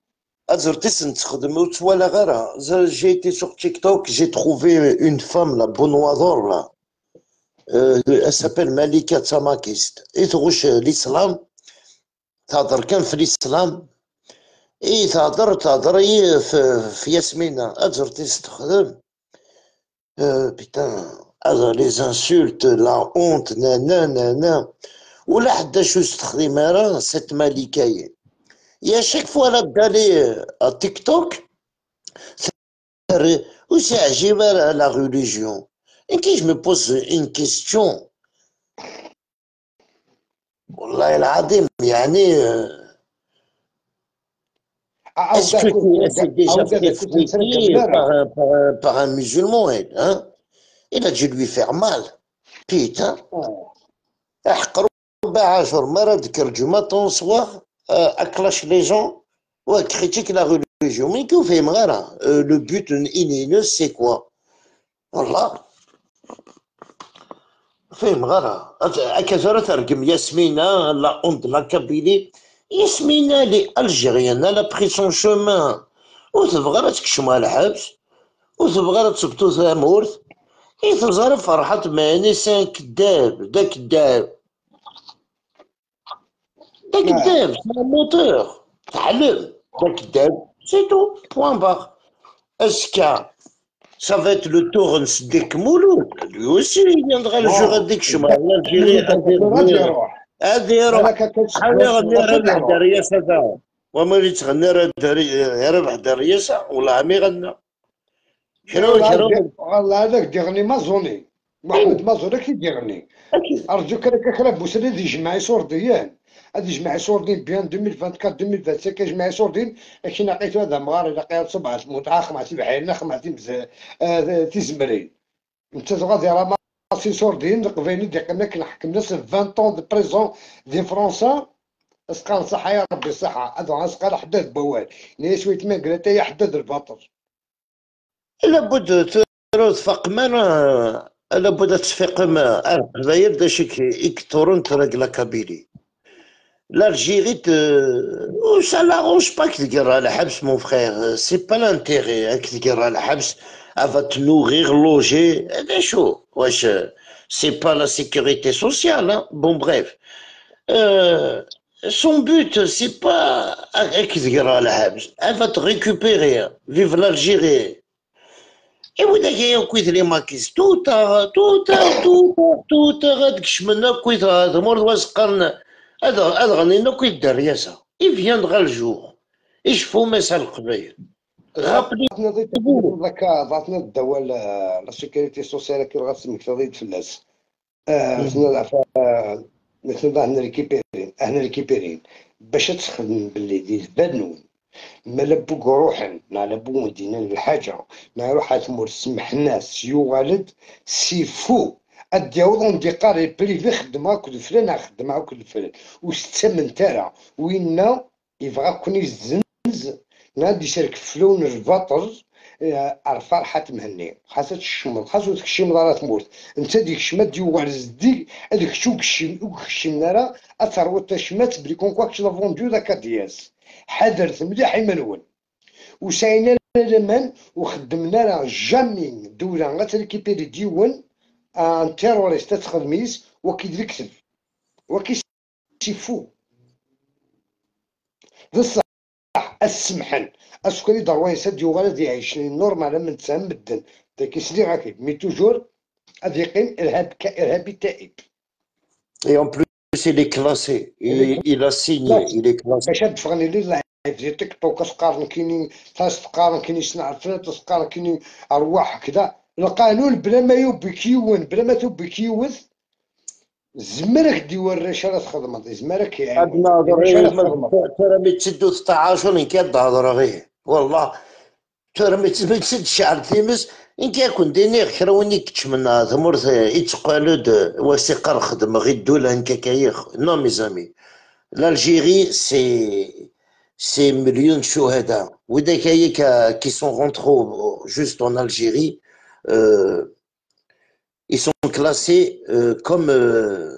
[SPEAKER 1] أزر تسن تخدم وتوالى غيرها j'ai été sur TikTok j'ai trouvé une femme là بونوادور là elle s'appelle Malika Tamakist تغش الاسلام تهضر كان في الاسلام اي تهضر تهضر في ياسمينة أزر تخدم putain هذا les insultes, la honte, nana ولا حدا شو استخدم راه cette مالكايه يا chaque fois لا d'aller تيك توك و c'est عجيب la religion. Et qui je me pose une question, والله العظيم يعني est-ce que tu s'est déjà fait fouetter par un musulman, elle, hein? Il a dû lui faire mal. Putain. احقر عاشور مرة ذكر du matin au soir à clash les gens ou à critique la religion. Mais كيف فهم غير le but إنينوس c'est quoi? والله فهم غير هكا ترقم ياسمينة la honte la Kabylie. ياسمينة elle est algérienne, elle a pris son chemin وتبغى تكشم الحبس وتبغى تثبتو ثامورث إيه فرحات ماني c'est un كذاب دا كذاب دا كذاب, c'est un menteur تعلم دا كذاب, c'est tout, point barre. Est-ce que ça va être le tour نسديك مولود lui aussi il viendra le jour هذيك شما l'Algérie هذه يروح هذه غادي ربح الرئاسة وما اللي تغني ربح الرئاسة ولا عمي غنى شنو شنو
[SPEAKER 2] والله هذاك ديغني مازوني محمد مازوني كي ديغني ارجوك راك كرا بوسري يجمع صورديان هذا يجمع صوردين bien 2024 2025 يجمع صوردين كي لقيت هذا مغار لقيت سبعة متعاق مع تبعين مع تيزمرين انت غادي راه سي صوردين القبايلي دي قلنا كنحكم ناس 20 ans de prison دي فرنسا اسقال صحة يا ربي صحة هذا اسقال حداد بوال ني شوية ما قالت يا حداد الباطل
[SPEAKER 1] لابد تفق ما لابد تفيق ما القبايل دا شي يكثرون تراك la Kabylie, l'Algérie, ça l'arrange pas que تقرا الحبس mon frère, c'est pas l'intérêt que تقرا الحبس, elle va te nourrir, loger, هذا شو واش c'est pas la sécurité sociale, hein. Bon bref, son but, c'est pas تقرا الحبس, elle va te récupérer. Vive l'Algérie. إيوا كاين كويت les maquis tout tout tout tout غاد كشمنا كويت ثمور واسقرن هذا هذا غنينا كويت الرئاسة il viendra le jour يشوفوا مسا القبايل
[SPEAKER 2] غابلي ذاك ضعفنا الدواء la sécurité sociale كي غاسمك تضيد فلاس مثل هنا ريكيبيرين هنا ريكيبيرين باش تخدم باللي دي بانون ما لبوك روحا ما لبو دينا الحاجة ما روح تمر سمح الناس يوالد c'est faux اديوض دي قاري privé خدمة كل فلان خدمة كل فلان وستمن ترى وينا يبغى كون يزنز نادي يشارك فلون البطل فرحة مهني خاصها تشمل خاصو تكشم دارا تموت انت ديك شمات ديو زدي هذيك شو كشم كشم نارا اثر تشمات بلي كون كواك لا فوندو ذاك دياس حذرت مليح منون وسعينا الامان وخدمنا راه jamais دولة غتريكيبيري ديون un terroriste تخدميس وكي يكتب وكي c'est faux بصح السمحن اسكري دروين سد يوغال دي يعيش normal من تسام مدن داك سلي غاكي mais toujours غادي يقيم ارهاب كارهابي تائب.
[SPEAKER 1] Et en plus, il est classé. Il a signé, il est classé.
[SPEAKER 2] باش تفغني لي live ديال تيك توك تقارن كاينين تقارن كاينين صنع فلان تقارن كاينين ارواح كذا القانون بلا ما يوبكيون بلا ما توبكيوث زمرك ديوان الرشا تخدم زمرك
[SPEAKER 1] يعني ترى ما تسدو 16 إن كان تهضر غير والله ترى ما تسد شعر تيمس إن كيكون ديني خراوني كتش من ثمورث يتقالود وثيقة الخدمة غير الدولة إن كايخ. Non mes amis, l'Algérie, c'est مليون شهداء وإذا كايك qui sont rentrés juste en Algérie, ils sont classés comme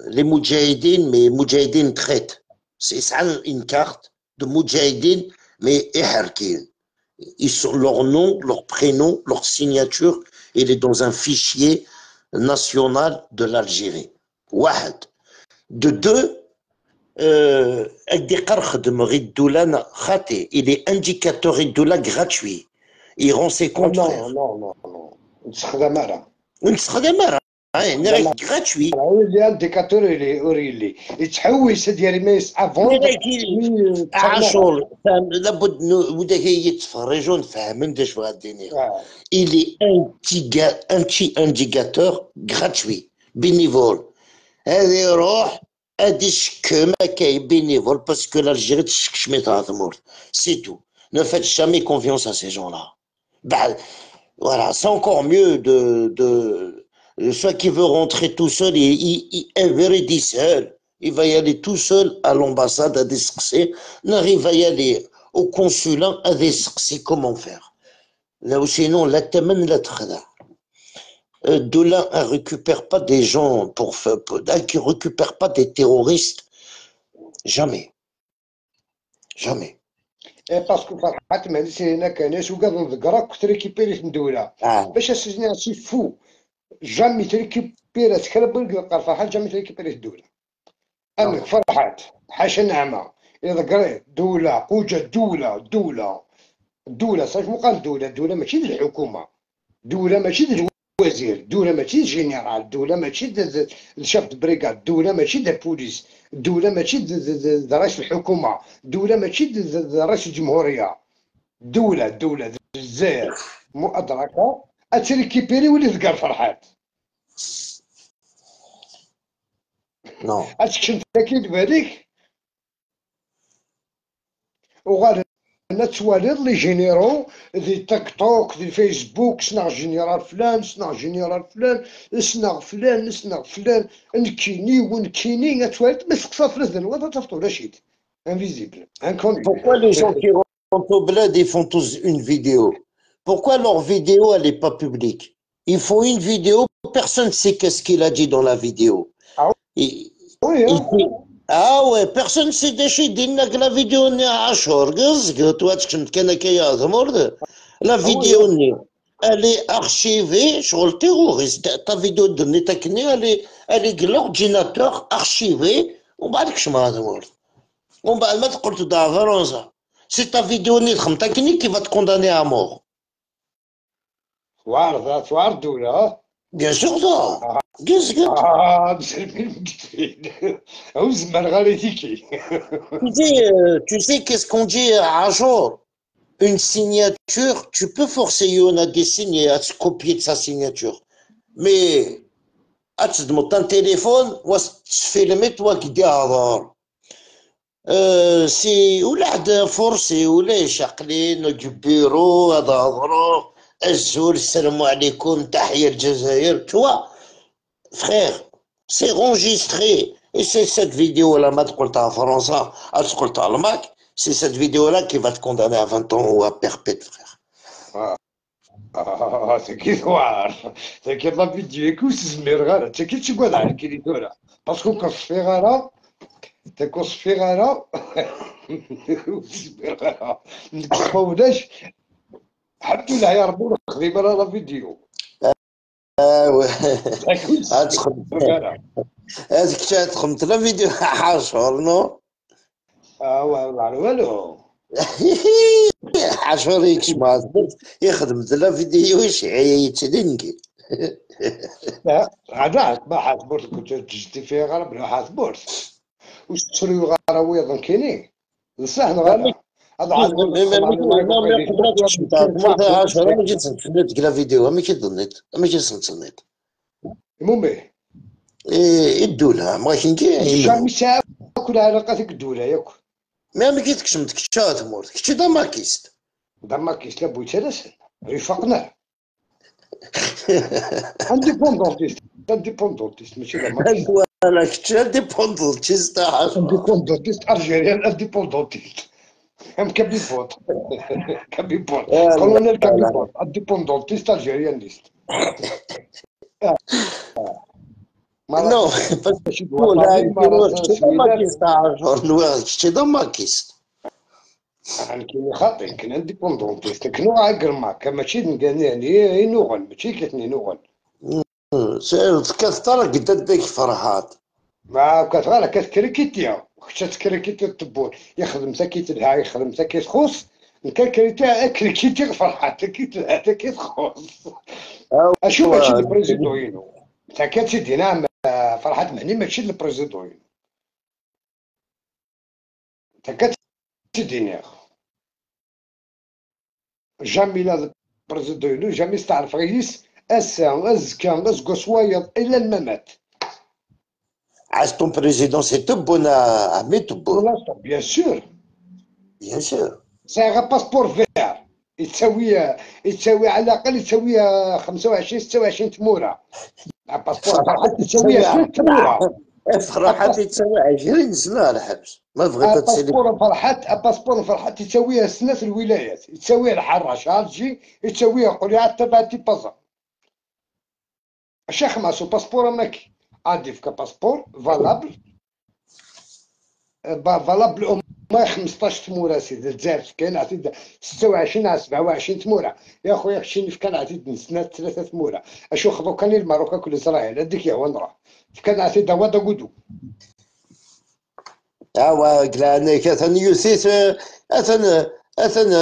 [SPEAKER 1] les Moudjahidines, mais Moudjahidines traîtres. C'est ça une carte de Moudjahidines, mais إحركين. Ils sont, leur nom, leur prénom, leur signature, il est dans un fichier national de l'Algérie. واحد. De deux, il est indicateur الدولة gratuit. Il rend ses comptes.
[SPEAKER 2] Non, non, non, non. نستخدم
[SPEAKER 1] نستخدم. gratuit.
[SPEAKER 2] اللي indicateur اوريلي يتحوس ديال ما افون
[SPEAKER 1] عاشور لابد ودا يتفرجوا نفهمن اش بغا ديني. Il est un petit indicateur gratuit bénévole. هذا يروح ادي شك ما كاين bénévole parce que l'Algérie تشكش ميت c'est tout. Ne faites jamais confiance à ces gens-là. Bah, voilà, c'est encore mieux de soit qui veut rentrer tout seul, il seul. Il va y aller tout seul à l'ambassade à discuter. Il va y aller au consulat à discuter comment faire. Là, sinon, la تمن لا تخدع. الدولة ne récupère pas des gens pour faire, qui récupère pas des terroristes. Jamais. Jamais.
[SPEAKER 2] Parce que فرحات مهندس هنا كان وقال نذكرك كنت récupérer من الدولة. باش اسجني c'est faux. Jamais تريكيبيرات كرا قال فرحات jamais تريكيبيرات الدولة. أما فرحات حاشا نعمة إذا قريت دولة قوجة دولة دولة دولة صافي مو قال دولة. دولة ماشي ديال الحكومة، دولة ماشي ديال الوزير، دولة ماشي général، دولة ماشي ال chef de brigade، دولة ماشي ديال البوليس، دولة ماشي ديال رئيس الحكومة، دولة ماشي ديال رئيس الجمهورية. دولة دولة الجزائر مو أدراك أتريكيبيري ولي تلقى فرحات.
[SPEAKER 1] non
[SPEAKER 2] أتكشف أكيد بالك وغادي توالد les généraux دي تيك توك دي فيسبوك صنع général فلان صنع général فلان صنع فلان صنع فلان نكيني ونكيني توالد ما سقسا فلان ولا تفطو لا شيت invisible inconnu.
[SPEAKER 1] Pourquoi les gens qui rentrent au bled ils font tous une vidéo? Pourquoi leur vidéo elle n'est pas publique? Ils font une vidéo, personne ne sait qu'est-ce qu'il a dit dans la vidéo.
[SPEAKER 2] Ah oui, hein?
[SPEAKER 1] Ah ouais, personne ne sait déjà دينا la vidéo ني 10 قز toi كان كي ثمرد la vidéo ني elle est archivée شغل terroriste ta vidéo دني تكني elle est l'ordinateur archivée ومن بعد كش ما ثمرد ومن بعد ما تقول تدع فرنسا c'est ta vidéo ني تخمتكني qui va te condamner à mort.
[SPEAKER 2] توارد توارد دولة.
[SPEAKER 1] Bien sûr ça. Qu'est-ce que tu sais qu'est-ce qu'on dit à jour? Une signature, tu peux forcer Yona à signer, à se copier de sa signature. Mais à te demander un téléphone ou à se filmer toi qui dis à c'est ou là forcé ou les chaclin du bureau à الزول السلام عليكم تحية الجزائر. Tu vois, frère, c'est enregistré. Et c'est cette vidéo-là, ما تقول تاع فرنسا, تقول تاع الماك, c'est cette vidéo-là qui va te condamner à 20 ans ou à perpète, frère.
[SPEAKER 2] C'est qui noir. C'est qui la vidéo كوس زمير غير. C'est qui تقول على كي دورة. Parce que كنصفي غير تكنصفي غير زمير غير. نتفاوضاش. الحمد لله يا ربي خديمه la vidéo.
[SPEAKER 1] هذيك تخدمت la vidéo عاشور non؟
[SPEAKER 2] والله والو
[SPEAKER 1] عاشور يكشما يخدم la vidéo يتلنكي.
[SPEAKER 2] لا عاد ما حاسبورت كنت تجدي فيها غير بلا حاسبورت وشتريو غير ويض كاينين نصح غير
[SPEAKER 1] هذا la vidéo ما كيظنيت ما كيصنت
[SPEAKER 2] المهم
[SPEAKER 1] اي الدولة ما كاين
[SPEAKER 2] jamais كل علاقة ديك الدولة ياك
[SPEAKER 1] ما كيتكش متكشا تمورت كشي دماكيست
[SPEAKER 2] دماكيست لا بويت لا رفقنا indépendantiste indépendantiste ماشي دماكيست
[SPEAKER 1] voilà كشي indépendantiste
[SPEAKER 2] indépendantiste algérien indépendantiste ام كابيبوت كابيبوت كولونيل كابيبوت indépendantiste algérianiste.
[SPEAKER 1] Non parce que لا دماكيست
[SPEAKER 2] كاين خاطئ كاين indépendantiste كنو عاقر ماشي يعني نوغل ماشي كتني نوغل
[SPEAKER 1] كثر قد ديك فرحات
[SPEAKER 2] ما كتغالى كتكريكيتيا خصها تكريكيتي الطبون يخدم تا كيتلها يخدم تا كيتخوص نكا كريكيتي فرحات تا كيتلها تا كيتخوص. اشوف هادشي دي président ينو تاكد سيدي نعم فرحات مهني ماشي ال président تاكد سيدي jamais لا président jamais استعرف رئيس اسا ازكى ازكى صوايض الى الممات.
[SPEAKER 1] عاش ton président c'est تبون عمي تبون.
[SPEAKER 2] bien sûr
[SPEAKER 1] bien sûr.
[SPEAKER 2] c'est passeport vert يتساوي على الاقل يتساوي 25 26 تموره. passeport فرحات تساوي 20 تموره.
[SPEAKER 1] فرحات يتساوي 20 سنة الحبس ما بغيت تسالي.
[SPEAKER 2] passeport فرحات يتساوي سنة في الولايات، يتساوي الحراش هالجي، يتساوي قريعه تبع تيبازا. الشيخ ماسو passeport ماكي عندي في passeport valable valable ما 15 تموره سيدي الجزائر كاين عطيت 26 على 27 تموره يا خويا كشيني في كان عطيت نسنة 3 تموره اشو خذو كان الماروكا كل اسرائيل هذيك يا نروح كان عطيت دوا داكودو
[SPEAKER 1] اوا قلنا كثن يوثيث اثن اثن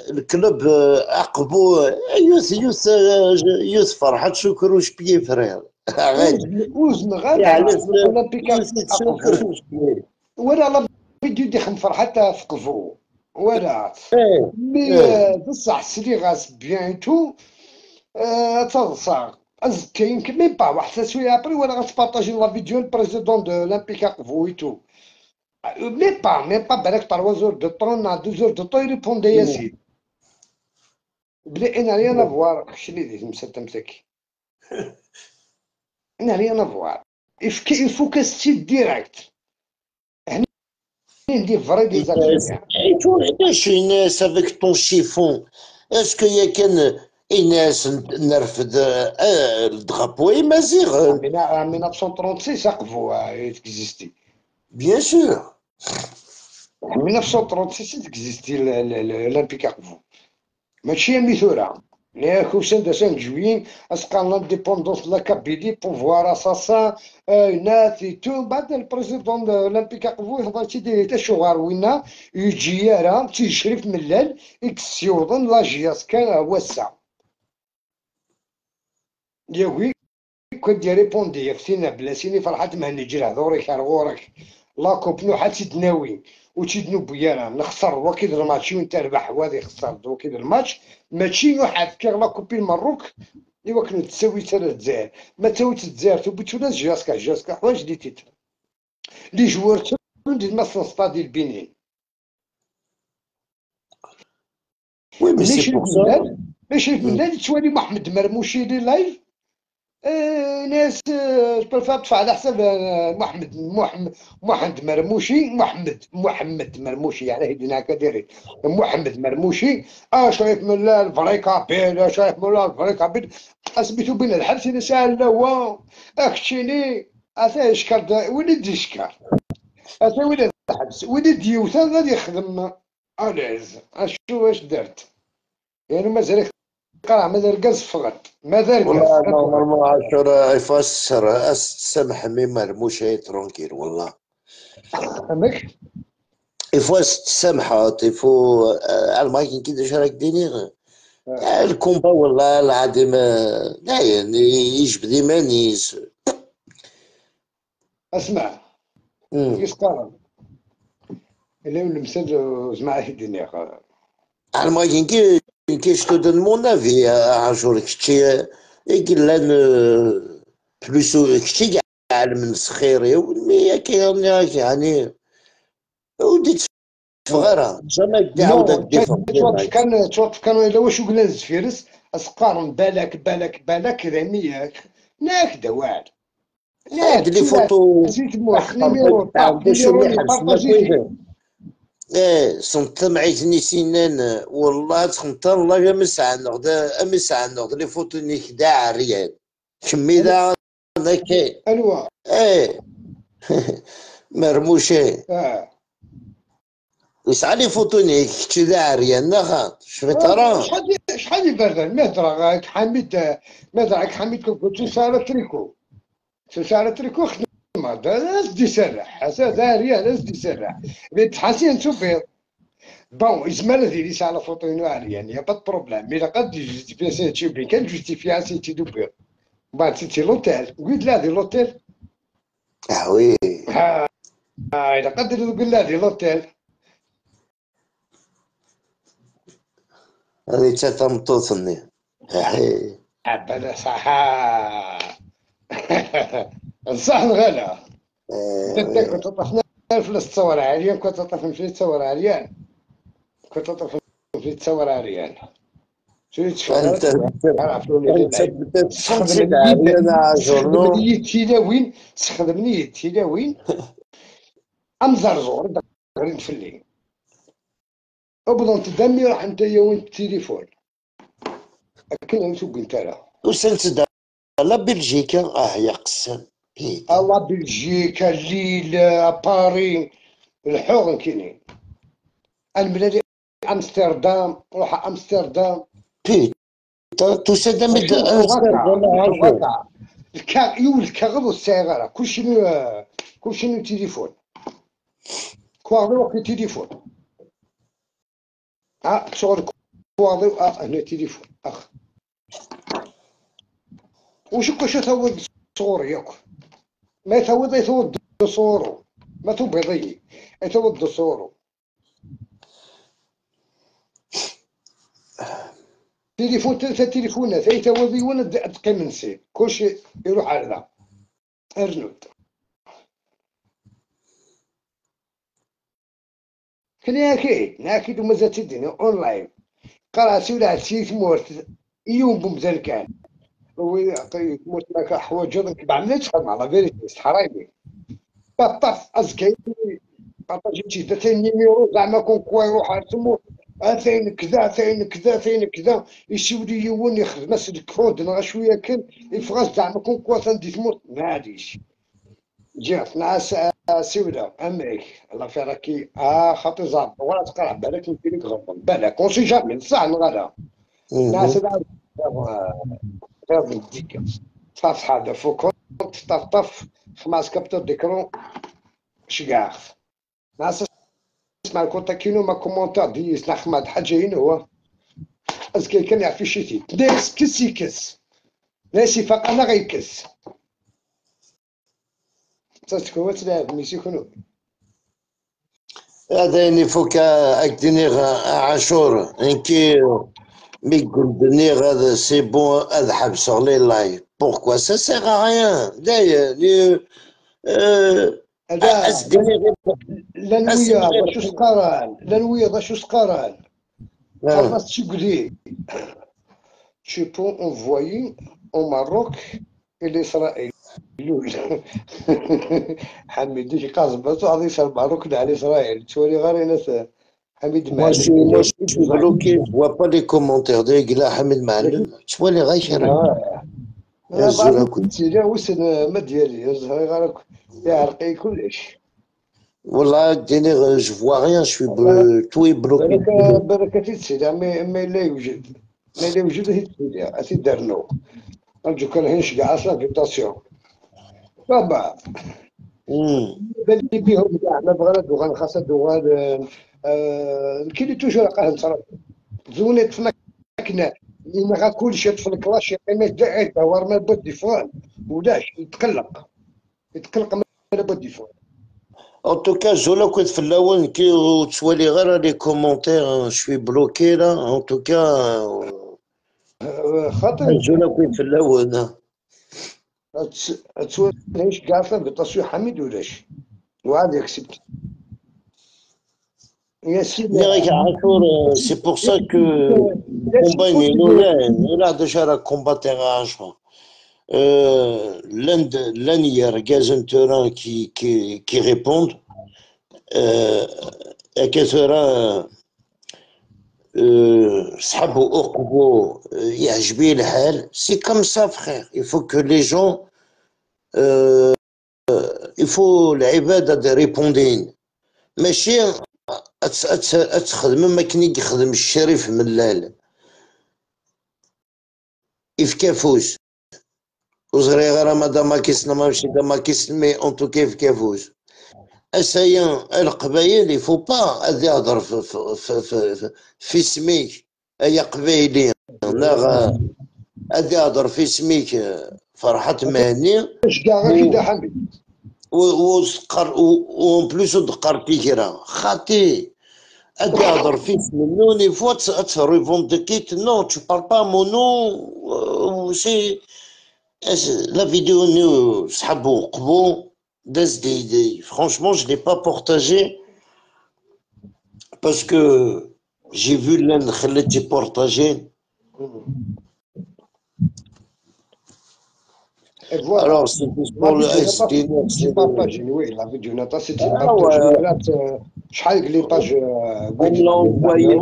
[SPEAKER 1] ال club اقبو يوث يوث يوث فرحات شكروش بيي frère
[SPEAKER 2] وزن غير ولا لا فيديو دي خم فرحات في قفو ولا mais بصح سلي غاس bien tout تنصا كاين même pas واحد سويه après ولا غتبارطاجي la vidéo ال président de l'Olympique قفو et tout même pas بالك 3 heures de temps 2 heures de temps يريبوندي ياسين بلي انا rien à voir شنو اللي تمسك انا rien à voir il faut que c'est direct des vrais des Algériens.
[SPEAKER 1] علاش الناس avec ton chiffon est-ce que يا كان الناس نرفد ال drapeau امازيغ
[SPEAKER 2] 1936 اقفو existait
[SPEAKER 1] bien sûr
[SPEAKER 2] 1936 existait l'Olympique اقفو ماشي ميثورا ياك وسان 5 juillet اسقى l'indépendance la Kabylie pouvoir assassin نات tout بعد ال président l'Olympique اقفو يهضر تيدير تا شغار وينا يجي راه تيشري في ملال اكسيوضن la JSK وسع ياوي كنت ريبوندي يفتينا بلا سيني فرحات مهني جرا دوري كارغورك la coupe نو حتى تناوي وتيدنو بيانا نخسر وكيد الماتش وانت ربح وهذا يخسر وكيد الماتش ماشي واحد كي la coupe المروك ايوا كنت تساوي حتى الجزائر ما تساويش الجزائر تبوتو لا JSK JSK حوايج les titres les joueurs تندي مثلا ستادي البنين
[SPEAKER 1] oui mais c'est pour ça
[SPEAKER 2] ماشي من توالي محمد مرموشي les lives ناس préfère تدفع على حساب محمد محمد مرموشي محمد مرموشي يعني هيدينا هكا دايرين محمد مرموشي شايف من ال vrai kabyle شايف من ال vrai kabyle اثبتوا بين الحبس انا ساهل هو اكشيني اتا يشكر وليد يشكر اتا وليد الحبس وليد يوثا غادي يخدم à l'aise اشو واش درت يعني مازال قرا مازال كاز فقط مازال كاز
[SPEAKER 1] والله normalement عاشور يفسر سمح mais مرموش tranquille والله
[SPEAKER 2] فهمك
[SPEAKER 1] il faut تسامح il faut على المايك كي راك ديني ال combat والله العظيم لا يعني يجبد مانيس
[SPEAKER 2] اسمع كيش قال اللي المثال زعما الدنيا
[SPEAKER 1] على المايك كي je te donne mon avis عاشور كشتي قلان plus كشتي كاع من سخيري mais كاين يعني وديت فغرة jamais تعاود
[SPEAKER 2] ديفون كان توقف كان الا واش قلنا الزفيرس اسقارن بالك بالك بالك رميك ناك دوال
[SPEAKER 1] هاد les photos ايه صمت معيتني سنان والله تخمت الله يا مسع نغد امسع نغد les photos نيك داع ريال كمي دا نكي
[SPEAKER 2] الوا
[SPEAKER 1] ايه مرموشي ويسعى les photos نيك كي داع ريال نخا شفت راه
[SPEAKER 2] شحال يبردن ما درا حميد ما درا حميد كنت سارة تريكو سارة تريكو خدمة دي سرح هذا ريال دي سرح تحسين تشوفي bon إزمال ديالي على فوطو نوار يعني y a pas problème mais قد justifier سي تشوفي كان justifier سي تي دوبير بعد c'était l'hôtel قلت لا دي l'hôtel.
[SPEAKER 1] اه oui
[SPEAKER 2] الا قدر تقول لا دي l'hôtel.
[SPEAKER 1] هذه تا تمطوطني
[SPEAKER 2] عبالة صح صح الغلا. انت كنت تطفنا الفلوس تصور عريان، كنت تطفن في تصور عريان، كنت تطفن في تصور عريان. تخدمني تيلاوين، تخدمني تيلاوين امزرزور غير نفلي ابضن تدمي راح انت وين التليفون اكل نسوق انت راه
[SPEAKER 1] وسنت لا بلجيكا. يا قسم
[SPEAKER 2] الله بلجيكا ليل باري الحوغ كاينين الملالي امستردام، روح امستردام
[SPEAKER 1] بيتا تسدم
[SPEAKER 2] يول الكاغذ والسيغره كلشي كلشي تليفون كواغدي وقت تليفون. شغل كواغدي هنا تليفون اخ وشو كلشي ثوّد صور ياك ما يثوّد يثوّد صورو ما تبيضي يثوّد صورو تليفون ثلاثة تليفونات يثوّد وانا تقيم نسيب كلشي يروح على ذا ارنود. كان اكيد اكيد ومازال تديني اونلاين قراتي ولا عرفتي تمورت يوم بمزال كان هو يعطي تمورت لك حوايج بعملت تخدم على فيريتي صحرايبي بطاف ازكي بارطاجيتي ثاني نيميرو زعما كون كوا يروح تمو ثاني كذا ثاني كذا ثاني كذا يسولي يون يخدم الكود نغا شوية كان يفغاس زعما كون كوا ثاندي تموت معليش جات ناس سيولا امريك الله في راكي خاطر زعما ولا تقرا بالك ندير لك غلط بالك اون سي جامي صح نغالا ناس غير ديك طاف هذا فوق طاف طاف خمس كابتور ديكرون شكاع ناس اسمع الكونتاكينو ما كومونتار ديس نخمد حاجة هنا هو اسكي كان يعرف شيتي ناس كس يكس ناس يفاق انا غيكس تسكو تلعب ميسي كنو
[SPEAKER 1] هذا يعني فوكا اكدني عاشور انكي مي قلدني هذا سي بون اذحب سور لي لايف بوركوا سا سيغ ا ريان داير
[SPEAKER 2] لا نويا شو سقران لا نويا شو سقران خلاص تقولي tu peux envoyer au Maroc et l'Israël. حميد ديك قاصبته غادي يصير الماروك على اسرائيل تولي غير ناس حميد
[SPEAKER 1] معلم. Moi je suis bloqué, je vois pas les commentaires ديك لا حميد معلم تولي غير شرا.
[SPEAKER 2] يا كنت لا وسن ما ديالي زهري غير يعرقي كلش.
[SPEAKER 1] والله ديني je vois rien, je suis tout est bloqué.
[SPEAKER 2] بركة تسيلا mais لا يوجد ما لا يوجد هي تسيلا أتي دارنو أرجو كان هنش كاع أصلا فيتاسيون بابا بان لي بيهم كاع ما بغانا دوغان خاصها دوغان كاين توجور قاه نصرف زوني طفنا كنا لأن غا كلشي طفل كلاش ما يدعي دور ما بود ديفون ولاش يتقلق يتقلق ما بود ديفون.
[SPEAKER 1] En tout cas, زولا كنت في الأول كي تولي غير les commentaires je suis bloqué là en tout cas
[SPEAKER 2] خاطر
[SPEAKER 1] زولا كنت في الأول
[SPEAKER 2] توليش كاع فيتاسيون حميد ولاش وعاد يكسبت يا سيدي.
[SPEAKER 1] C'est pour ça que combat il a déjà combattu عاشور l'un il y a Gazen Turin qui répondent كثرة صحابو أقبو يعجبي الحال. C'est comme ça frère, il faut que les gens il faut العبادة ريبوندين ماشي تخدم ما كان يخدم الشريف ملال يفكافوش وزري غير مادام كيسنا ماشي داما كيسن mais en tout cas يفكافوش اسايا القبايل il faut pas هذا يهضر في في في في سميك ايا قبايلي هذا يهضر في سميك فرحات مهني
[SPEAKER 2] كاع كي حميد
[SPEAKER 1] وسقر en plus دقر كيرا خاطي ادي هضر فيه منو une fois ت revendiquer non tu parles pas mon nom c'est la vidéo نيو صحابو قبو داز des franchement je l'ai pas partagé parce que j'ai vu لان خليتي partager. Alors, c'est juste pour le SD.
[SPEAKER 2] C'est partagé, oui, la vidéo Nata, c'est partagé. شحال les pages.
[SPEAKER 1] On l'a envoyé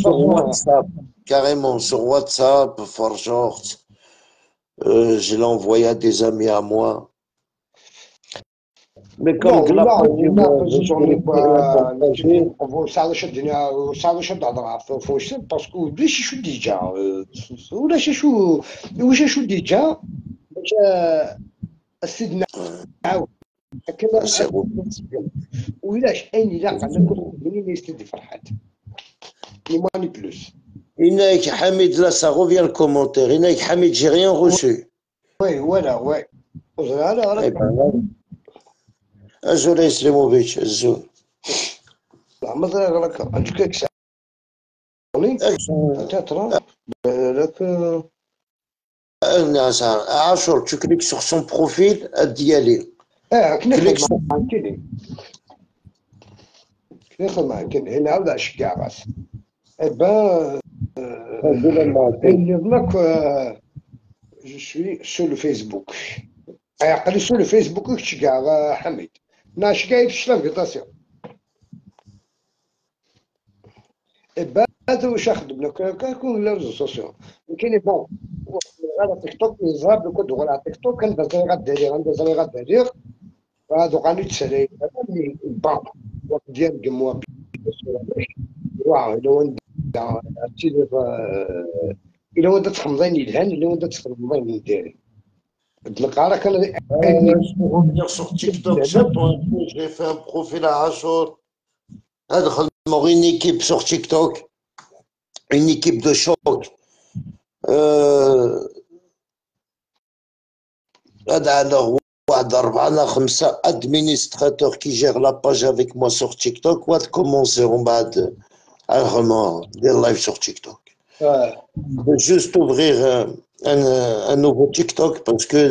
[SPEAKER 1] sur WhatsApp, carrément sur WhatsApp, Forgeort. Je l'ai envoyé à des amis à moi. Mais comme
[SPEAKER 2] la parce que déjà déjà باش السيد نعاود ولاش اين لا قال منين يستدي فرحات ني ماني بلوس.
[SPEAKER 1] إنك حميد لا ça revient le commentaire. إنك حميد j'ai rien reçu.
[SPEAKER 2] Oui voilà oui.
[SPEAKER 1] هذا أزول يسلموفيتش أزول.
[SPEAKER 2] لا مازال راك عندك لك
[SPEAKER 1] عاشور tu cliques sur son profil ديالي.
[SPEAKER 2] clique معاك هنا عاود عشكع راس. Eh ben, je suis sur le Facebook. قال لي sur le Facebook تشكع حميد. ناش كاع في l'invitation. Eh ben هذا واش خدمنا كون les réseaux sociaux. كاين bon على تيك توك يزهب لو كنت على تيك توك كان زري غدير عند زري غدير هادو غادي تسالي mais bon ديال كموا واو الا وين الا وين تخمضين الهان الا وين تخمضين نديري تلقى راه كان
[SPEAKER 1] sur TikTok j'ai fait un profil à Achour هذا خدموا une équipe sur TikTok, une équipe de choc. هذا على واحد أربعة ولا خمسة administrateurs qui gèrent la page avec moi sur TikTok واد commencer ومن بعد vraiment des lives sur TikTok. Juste ouvrir un nouveau TikTok parce que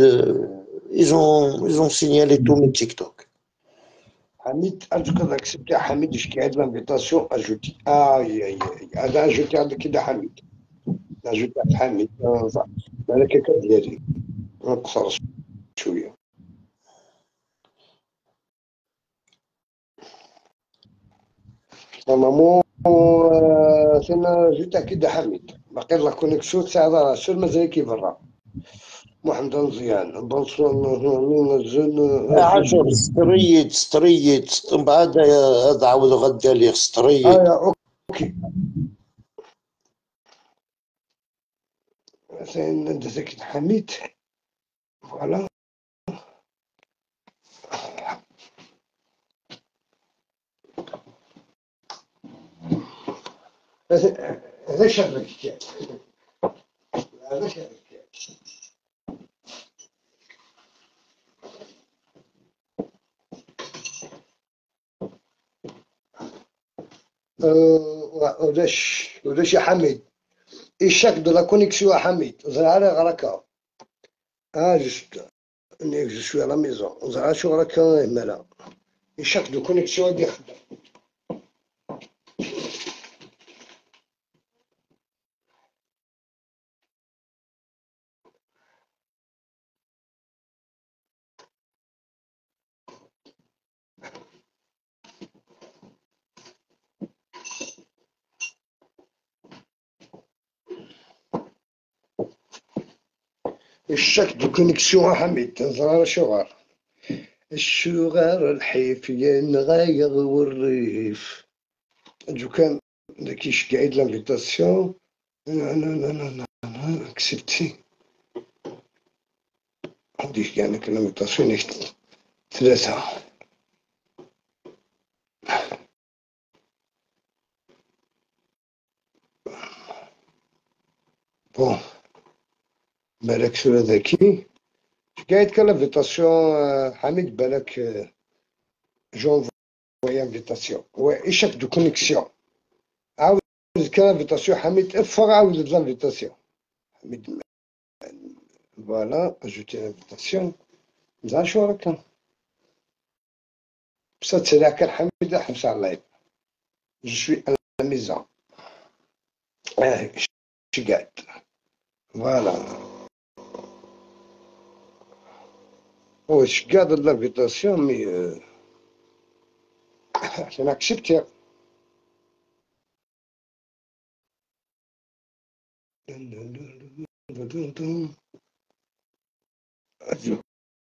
[SPEAKER 1] ils ont signalé tous mes TikTok.
[SPEAKER 2] حميد أرجوك accepter حميد اش كاين l'invitation ajouter. اي هذا ajouter عندك كده حميد. ajouter حميد بالك ديالي نقصر شويه. normalement سينا جوت كده حميد باقي la connexion تاع راه سير مازال كي برا. محمد مزيان bonsoir نزل
[SPEAKER 1] عاشور ستريت ستريت من بعد هذا عاود غدا لي ستريت.
[SPEAKER 2] OK سين ذاك حميد voilà. هذا شغلك هذا شغلك. ولاش يا حميد échec de la connexion حميد زرع غركا juste je suis à la maison زرع شو غركا مالا échec de connexion دي خدام. échec de connexion حميد زرار شغار الشغار الحيف ينغير والريف جو كان داكيش قاعد l'invitation non non non non accepter عنديش كاع l'invitation ثلاثة. bon بالك شو ذكي قاعد كان l'invitation حميد بالك j'envoie invitation هو échec de connexion عاود كان invitation حميد افر عاود l'invitation حميد voilà ajouter l'invitation مزال شو راك بصح تسرع كان حميد حبس على ال live je suis à la maison شي قاعد voilà واش قاعد l'invitation mais عشان accepter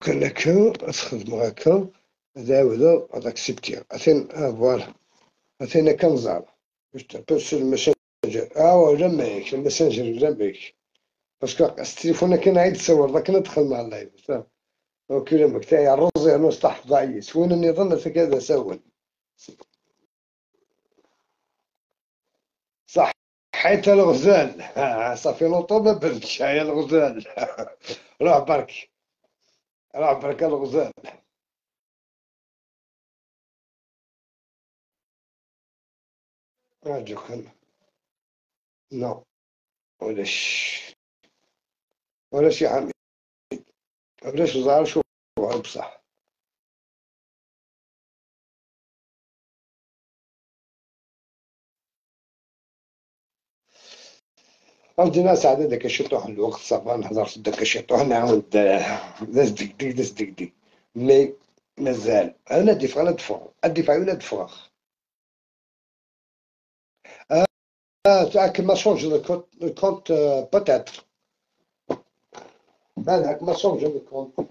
[SPEAKER 2] كان هكا تخدم هكا هذا هذا accepter اثين voilà اثين كنزال باش بس الماسنجر ولا مايك الماسنجر ولا مايك parce que التليفون كان عيد تصور ذاك ندخل مع ال live OK لما تاعي الرزي انا استحفظ عيس وين النظام كذا سول صح حيت الغزال صافي لوطو ما بردش يا الغزال روح برك روح برك الغزال راجوك نو ولاش ولا شي حميد ولاش زهر شوف بصح عندنا ساعة داك الشيطوح الوقت صافا نهضر في داك الشيطوح نعاود داز ديك ديك داز ديك ديك mais مازال انا دفاع انا دفاع الدفاع ولا دفاع تاعك ما change le compte peut-être بالك ما change le compte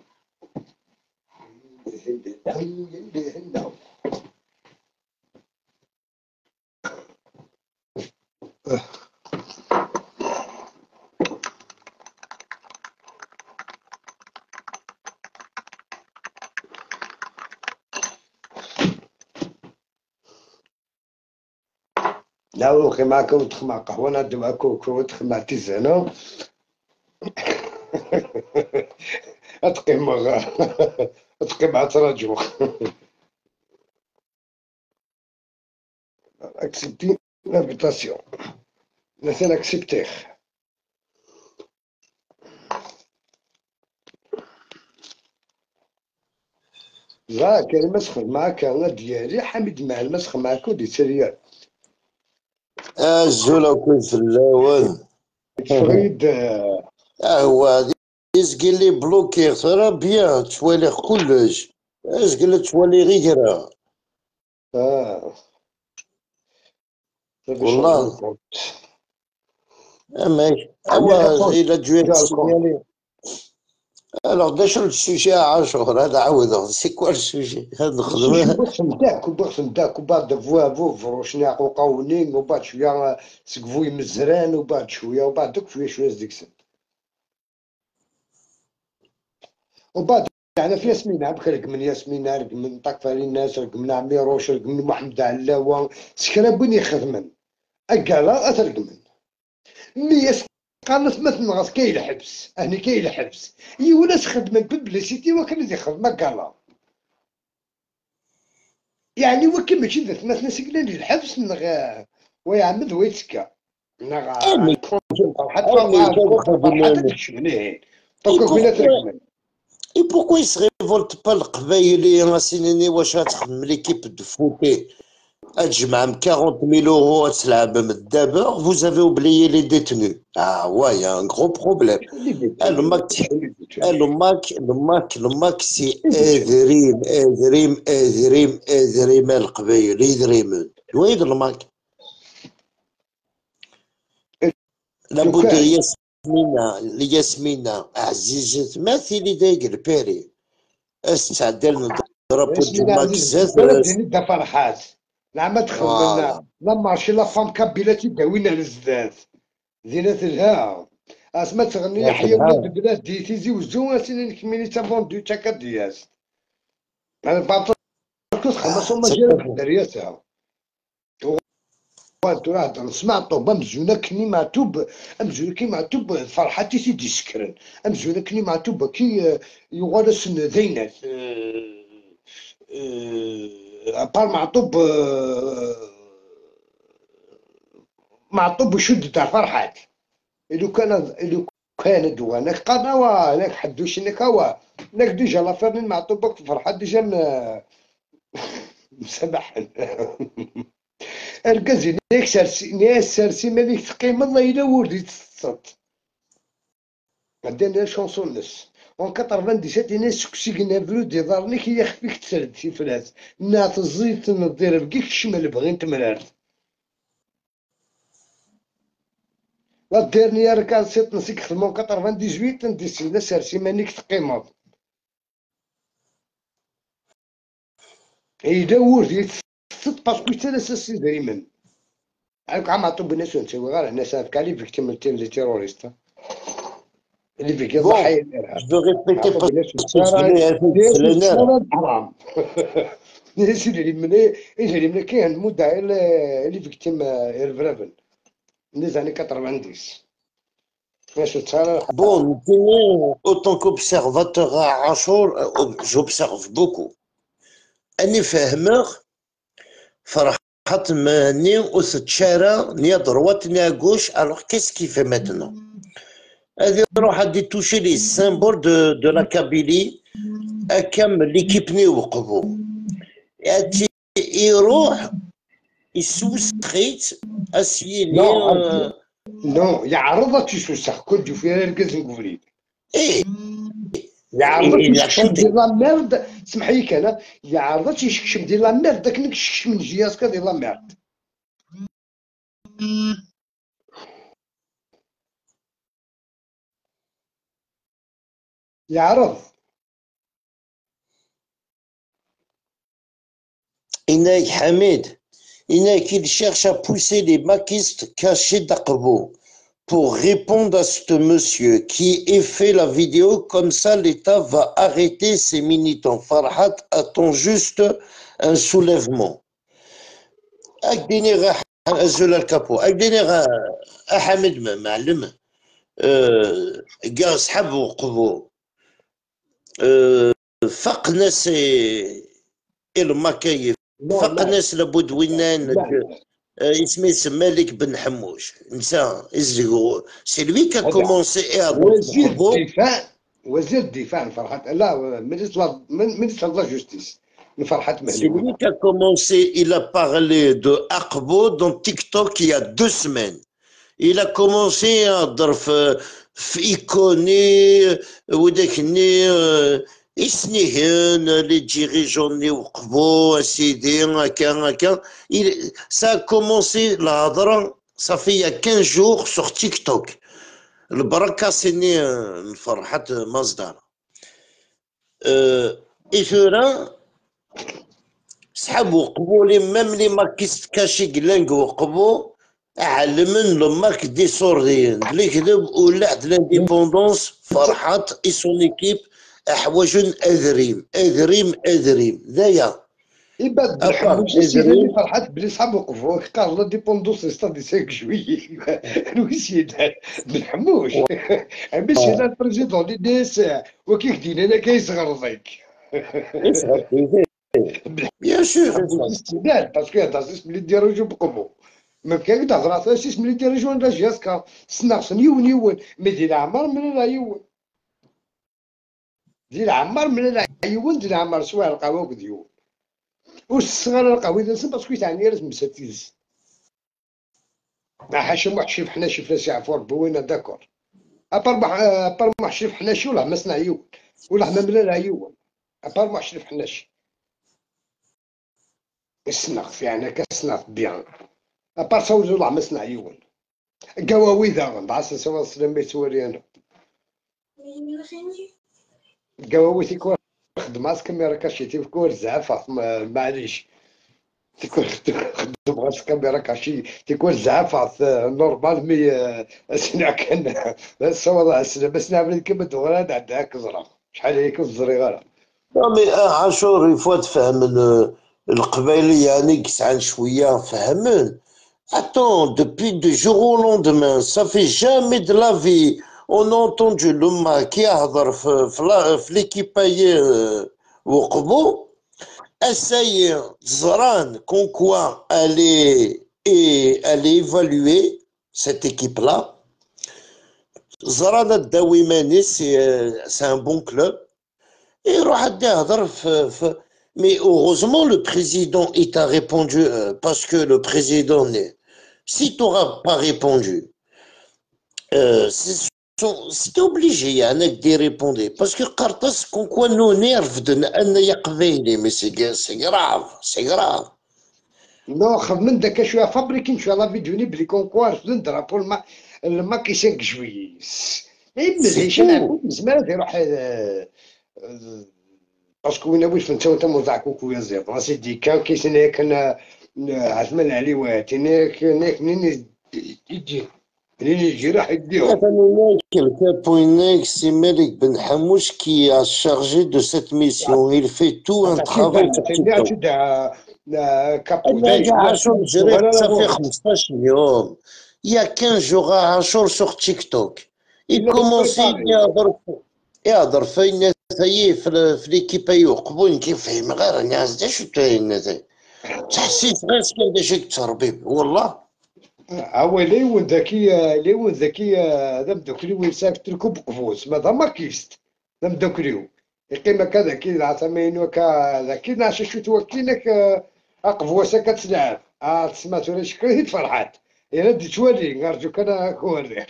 [SPEAKER 2] لا وخي معاكم ندخل مع قهوة نعدي مع كوكو وندخل مع tisane أتقي أتقي مع تراجو accepter l'invitation مثلا accepter لا كاين مسخ معاك انا ديالي حميد مع المسخ معاك ودي سيريال
[SPEAKER 1] الزولا كنت في الاول
[SPEAKER 2] فريد
[SPEAKER 1] هو يزكي لي بلوكي ترى بيان توالي كلش ازكي توالي غير كرا والله ماشي هو الى دوي سينيالي الوغ داش السوجي عاشور هذا عاود سي كوا السوجي هاد الخدمة
[SPEAKER 2] بوخ نتاعك وبوخ نتاعك وبعد فوا فو فروشني قونين وبعد شوية سكفوي مزران وبعد شوية وبعد دوك شوية شوية ديك وبعد يعني في ياسمين عبك من ياسمين رك من طاكفاري الناس رك من عميروش رك من محمد علاوه سكرابون يخدمن اكالا اترك من مي قالت مثل غاس كاين الحبس هني كاين الحبس يونس خدمة publicité وكان يخدم كالا يعني وكي ماشي ذات مثلا سكلان الحبس نغ ويعمد ويتسكا نغ حتى
[SPEAKER 1] Et pourquoi ils se révoltent pas القبايلي راسينيني واش غتخدم l'équipe de foot تجمع 40 000 euros تلعب من دابا vous avez oublié les détenus. Ah ouais, il y a un gros problème. Le MAC le MAC le MAC le MAC c'est ادريم ادريم ادريم ادريم القبايل ادريم وين الماك لابد ياسمينة ياسمينة عزيزة ما ثيلي دايق الباري استعدل drapeau du MAK
[SPEAKER 2] زاد فرحات نعم تخدمنا la marche la femme kabyle تداوينا للزداد زينة لها اسما تغني يحيى ولاد بلاد دي تيزي وزو سيني كميني تا فوندو تا كدياس انا باطل كنت خلصوا ما جا درياتها ترى نسمع طوبة مزيونة كني معتوب مزيونة كي معتوب فرحتي سيدي سكرن مزيونة كني معتوب كي يغالس ذينات بار معطوب معطوب وشد تاع فرحات لو كان دوانك قناوة هناك حدوش هناك هو هناك ديجا لافير معطوبك فرحات ديجا مسامح الكازي نيك سرسي ناس سرسي مالك تقيم الله إلا وردي تصط عندنا شونسون نس اون 97 ناس سكسي كنافلو دي دارني كي يخفيك تسرد في فلاس نا تزيد تنضرب كيك الشمال بغين تمرارت لا ديرنيير كان سيت نسيك خدمو 98 نديسينا سرسي مانيك تقيمض إذا وردي تصط باسكو حتى الأساس دايما عارف عم عطو بالناس ونسوي غير هنا ساعة كالي فيكتيم لي تيروريست اللي فيك ضحية
[SPEAKER 1] جو ريبيتي باسكو
[SPEAKER 2] حرام الناس اللي من كاين مدعي اللي فيكتيم الفرافن les années 90.
[SPEAKER 1] Bon, autant qu'observateur à Achour, j'observe beaucoup. أني فاهمه فرحات ماني وستشارة ni à droite ni à gauche. Alors qu'est-ce qu'il fait maintenant? هذه روح دي toucher les symboles de la Kabylie كم l'équipe ني وقفوا يروح يسوسخيت اسيني
[SPEAKER 2] نو يعرض تيسوسخ كل فيها الكاز نقولي
[SPEAKER 1] ايه
[SPEAKER 2] يعرض تيشكشم دي لا ميرد سمح لي انا يعرض تيشكشم دي لا ميرد داك نكشكش من جياسكا دي لا ميرد يعرض
[SPEAKER 1] إناك حميد إناك il cherche à pousser les maquistes cachés d'Aqbo pour répondre à ce monsieur qui ait fait la vidéo, comme ça l'État va arrêter ses militants. Farhat attend juste un soulèvement. أكديني غا أزول الكابو أكديني غا حميد معلم كاع صحاب وقبو فق ناس الماكيف فق ناس لابد وينان اسمه مالك بن حموش نسى الزغو سي لوي كا كومونسي
[SPEAKER 2] وزير الدفاع وزير الدفاع فرحات لا ministre la justice فرحات مهني.
[SPEAKER 1] C'est lui qui a commencé, il a parlé de Aqbo dans TikTok il y a 2 semaines. Il a commencé à هضر في ايكوني وداكني اسنيهن les dirigeants ني وقفوا سيدي هكا هكا. Ça a commencé الهضره ça fait il y a 15 jours sur TikTok. البركه سيني فرحات مصدر إثورا سحب وقبوا les mêmes les makistes cachés قلانك وقبوا علمن le MAK ديسوردين اللي كذب ولا l'indépendance فرحات et son équipe احوجن اذريم اذريم اذريم ذايا
[SPEAKER 2] يبان سيدي فرحات بلي صحاب وقفوا قال l'indépendance ستادي 5 juillet الوسيد بن حموش ماشي لا ال président اللي داس وكي كدينا انا كيصغر ضيك
[SPEAKER 1] bien sûr
[SPEAKER 2] parce que هذا سيس ملي ديريجو بقبو ما كان تهضر سيس ملي ديريجو لا جياسكا سناغسن يون يون mais ديال عمر من لا يون ديال عمر من لا يون ديال عمر سوا القهوه وديون والصغار القهوه ديال parce que تعني راه مساتيز ما حاشا واحد شي حنا شي فلاس يعفو ربي وين d'accord à part ما شي حنا شي ولا ما صنع يون ولا ما ملا يون à part ما شي حنا شي السناغ يعني كسناغ bien à part سوزو الله ما صنع يون قواوي ذا بعث سوا سلام يتوري انا قواوي تيكون خدمة caméra cachée تيكون زعفة معليش تيكون خدمة caméra cachée تيكون زعفة normal mais سنع كان سوا بس نعمل كما دغران عندها كزرة شحال هي كزري غير
[SPEAKER 1] لا mais عاشور il faut تفهم القبايلية يعني كسعان شوية فهمن Attends, depuis du jour au lendemain, ça fait jamais de la vie. On a entendu le MAK يهضر في l'équipe وقبو essaye زران comme quoi elle est évaluée, cette équipe-là. زران الداويماني c'est un bon club. يروح يهضر في. Mais heureusement, le président, il t'a répondu, parce que le président, si tu n'auras pas répondu, c'était obligé يعني de répondre parce que قرطس comme quoi nous نرفدن ان يقبيلي, mais c'est grave, c'est grave.
[SPEAKER 2] Non, خمن داك شويه fabriqué شويه la vidéo بلي comme quoi رفدن drapeau الماكي 5 juillet. مزيش انا زمان يروح parce que وين واش انت وانت موزع كوكو يا زيد راسي دي كان كيسنا كان عثمان علي واتي نيك منين يجي منين يجي راح يديهم.
[SPEAKER 1] C'est Malik Ben Hamouch qui a chargé de cette mission. Il fait tout un travail sur TikTok. Ça fait 15 يوم. Il y a 15 jours à Achour sur TikTok. Il commençait يهضر يهضر في الناس في l'équipe يوقفون كيف غير الناس شو تحسيت غير سكن باش تربيب والله.
[SPEAKER 2] هو ليون ذكي ليون ذكي هذا مدوكلي وين ساكت لكم بقفوز ماذا ما كيست ذا مدوكليو يقيم كذا كي العثمين كذا كي ناس شو توكلينك اقفوسا كتلعب تسمع تولي شكري فرحات يا دي تولي نرجو كان كوري.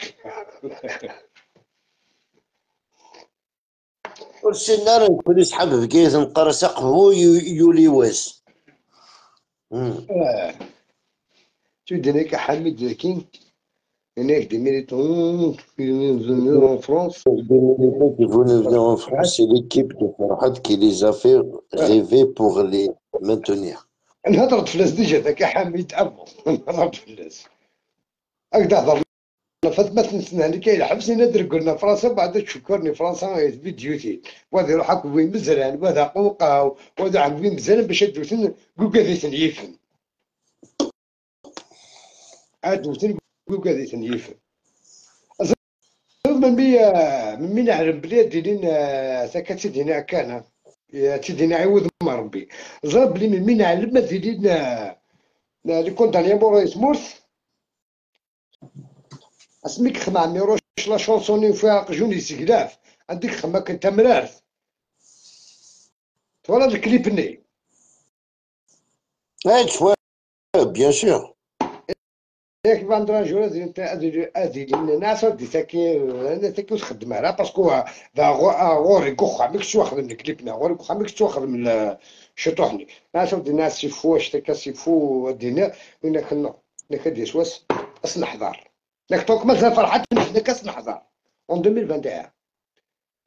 [SPEAKER 1] والسنار نكون صحاب بكيت نقرا قهو يولي واس.
[SPEAKER 2] Tu dis Hamid King, هناك des militants qui venaient en France.
[SPEAKER 1] Des militants qui voulaient venir en France, c'est l'équipe de Farhat qui les a fait rêver pour les maintenir.
[SPEAKER 2] نهضرت فلاس déjà ذاك حميد ابو نهضرت فلاس هكذا هضرنا فات تنسنا اللي كاين حبسنا ندرك قلنا فرنسا بعد تشكرني فرنسا فيديوتي وهذا يروح هاك وين مزران وهذا قوقا وهذا عم وين مزران باش دوتن قوقا يفن عاد قوقا يفن من بي من مين نعلم بلي ديرين ساكا تدينا كان تدينا عوض ما ربي زرب بلي من مين نعلم ما ديرين لي كونداني موريس مورس اسميك خما ميروش لا شونسوني فيها قجوني سكلاف عندك خما كنت مرارت تورا الكليبني
[SPEAKER 1] اي تشوا bien sûr
[SPEAKER 2] ياك باندرا جورا ديال ادي الناس دي تاكي انا تاكي وتخدم راه parce que ذا غوري كوخا ميك تواخذ الكليبنا غوري كوخا ميك تواخذ من شطوحني ناس دي ناس سيفو اشتكا سيفو دينا وين كنا نكدي سواس اصنحضر لك donc مازال فرحات حنا كاس نحضر en 2021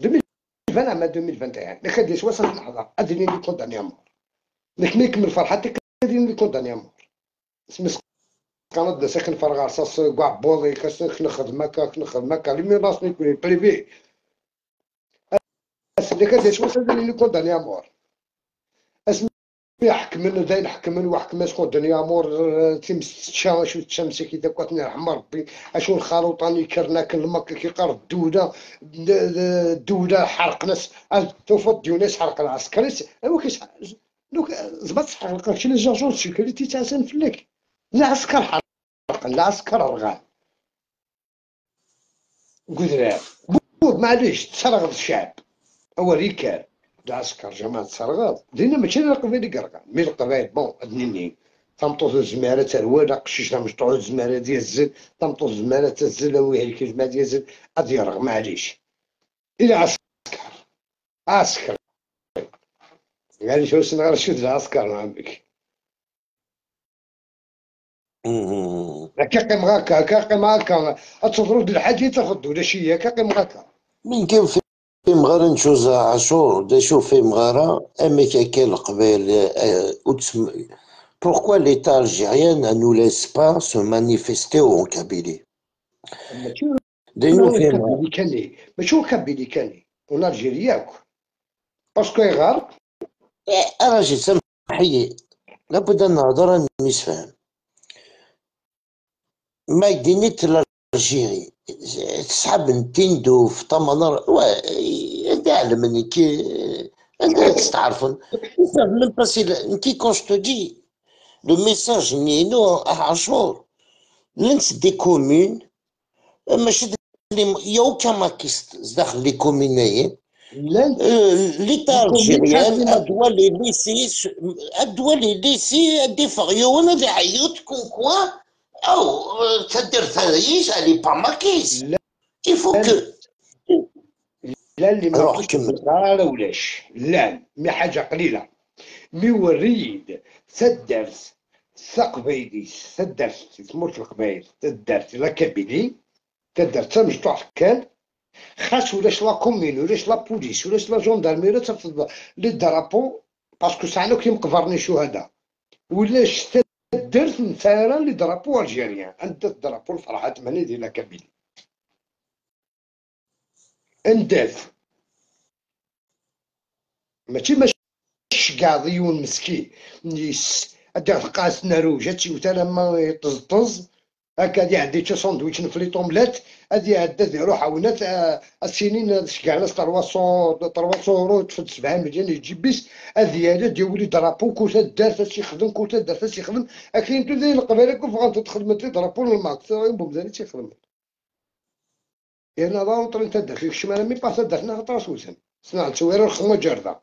[SPEAKER 2] 2020 عام 2021 نخدي سوا نحضر ادري les condamnés à mort نك نكمل فرحتك ادري les condamnés à mort سمس كانت ساكن فرغ رصاص كاع بوضي كاس نخدم هكا نخدم هكا لي ميناس نكون privé اللي كدير سوا ادري les condamnés à mort اسمي حكمن داين حكمن وحكم شكون دنيا مور تيمس شو تشمسي كي داك واتني رحم ربي اشو الخروطاني كرنا كل مك كيقر الدولة الدولة حرق ناس توفى ديوناس حرق العسكري ايوا كيش دوك زبط حرق شي les agents sécurité تاع سنفلك العسكر حرق العسكر رغان قدران معليش تسرغ الشعب هو ريكال العسكر جماعة سرغاط دينا ماشي القبائل قرقان mais القبائل bon ادنيني تمطوز الزمارة تروالة قشيش مشطوع الزمارة ديال الزل تمطوز الزمارة تزل ويهلك الجماعة ديال الزل اديرغ معليش إلى عسكر عسكر يعني شو سنغير شو العسكر نعمك كاقي مغاكا كاقي مغاكا تضرب الحاجة تاخذ ولا شي كاقي مغاكا
[SPEAKER 1] من كيف في مغارة نشوز عاشور دا شوف في مغارة أما كان القبائل. Pourquoi l'État algérien ne nous laisse pas se manifester en Kabylie?
[SPEAKER 2] ماشي هو كابيلي كاني en Algérie ياك parce que يغار.
[SPEAKER 1] أراجل سامحي لابد أن نهضر نسفهم. ما يدينيت l'Algérie تسحب تندوف تمنار يعلم كي انت تستعرفون même pas si quand je te dis le message نينو عاشور لنس des communes ماشي y a aucun makiste داخل les communes. l'État algérien doit les laisser doit les laisser des فريون اللي عيط comme quoi او تدير ثانيش elle est pas makiste il faut que
[SPEAKER 2] لا اللي ما كمل ولاش لا mais حاجة قليله mais وريد تدرس ثقبيلي تدرس تموت القبايل تدرس la Kabylie تدرس تمجطوح كان خاص ولاش la commune ولاش la police ولاش la gendarmerie تفضل les drapeaux parce que ساعة كي مقبرني شهداء ولاش تدرس نتارا les drapeaux algériens عند ال drapeau الفرحات ماني ديال la Kabylie انداث ماشي ماشي كاع ضيون مسكين ادي قاس ناروج هادشي وتا ما يطزطز هكا دي عندي تا ساندويتش نفلي طوملات هادي عدد يروح عاونات السنين كاع ناس 300 اورو تفد 7 مليون يجيب بيس هادي هذا ديولي drapeau كوتا دار تاش يخدم كوتا دار تاش يخدم اكاين تو داير القبايل كون تخدم drapeau الماك بومزاني تيخدم لان لا طري تدار في الشمال مي با تدار حنا خاطر سوسن صنع تصوير الخمه جرده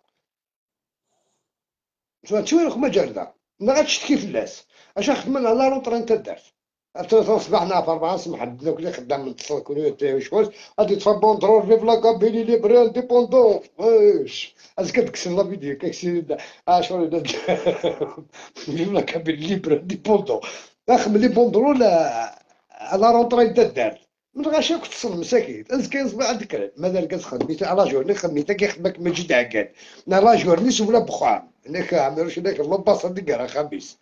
[SPEAKER 2] صنع تصوير الخمه جرده ما غاتشتكي في الناس اش خدمنا على روطرين تدار صباحنا في 4 صباح عندنا كل خدام من تصل كل شوز غادي تفا banderole vive la Kabylie libre indépendante ايش اش كتكسر la vidéo كيكسر اشور vive la Kabylie libre indépendante اخ les banderoles على rentrée تدار من غاشا كنت تصل مساكين كاين صباح عندك مازال كتخدم على journée خدمت كيخدمك مجيد عقال نا la journée سولا بخام هناك عملوش هناك l'ambassade ديال خميس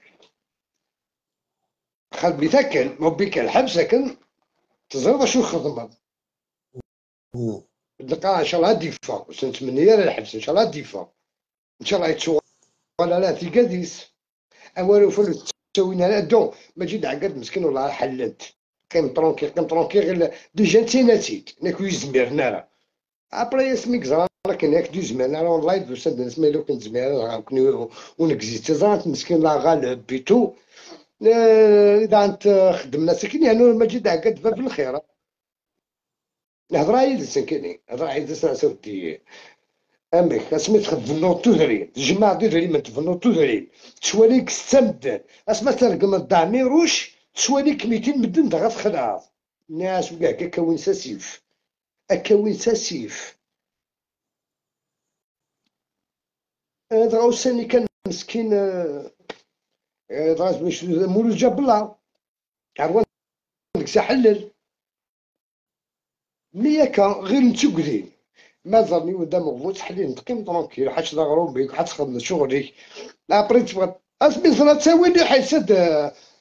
[SPEAKER 2] خدمي تاكل ما بيك الحبس كان تزرد شو خدمة تلقى ان شاء الله ديفا سنتمنى الحبس ان شاء الله ديفا ان شاء الله يتسوى لا في قاديس اوالو فلو تسوينا دون مجيد عقاد مسكين والله حلنت قيم tranquille قيم tranquille غير déjà انت نسيت ناكو يزمير نارا ابري اسمي كزرا كاين هاك دو زمان انا اون لايف وسد نسمي لو كنت زمير ونكزيت زرات مسكين لا غالب بيتو اذا انت خدمنا سكين يعني مجيد عقاد في الخير نهضر عيد سكيني هضر عيد سودي امك اسمي تخدم تودري تجمع تودري من تفنو تودري تشواليك ستة اسما ترقم الدعميروش تسواليك 200 مدن دغا تخلع الناس وكاع كاكاوين ساسيف اكاوين ساسيف دغا وساني كان مسكين دغا باش مولود جاب الله عروان ديك الساعة حلل مياكا غير نتوكلين ما زرني ودا مغبوط حلي نتقيم tranquille حاج دغرو بيك حاج تخدم شغلك après تبغى اسمي صرا تساوي لي حيت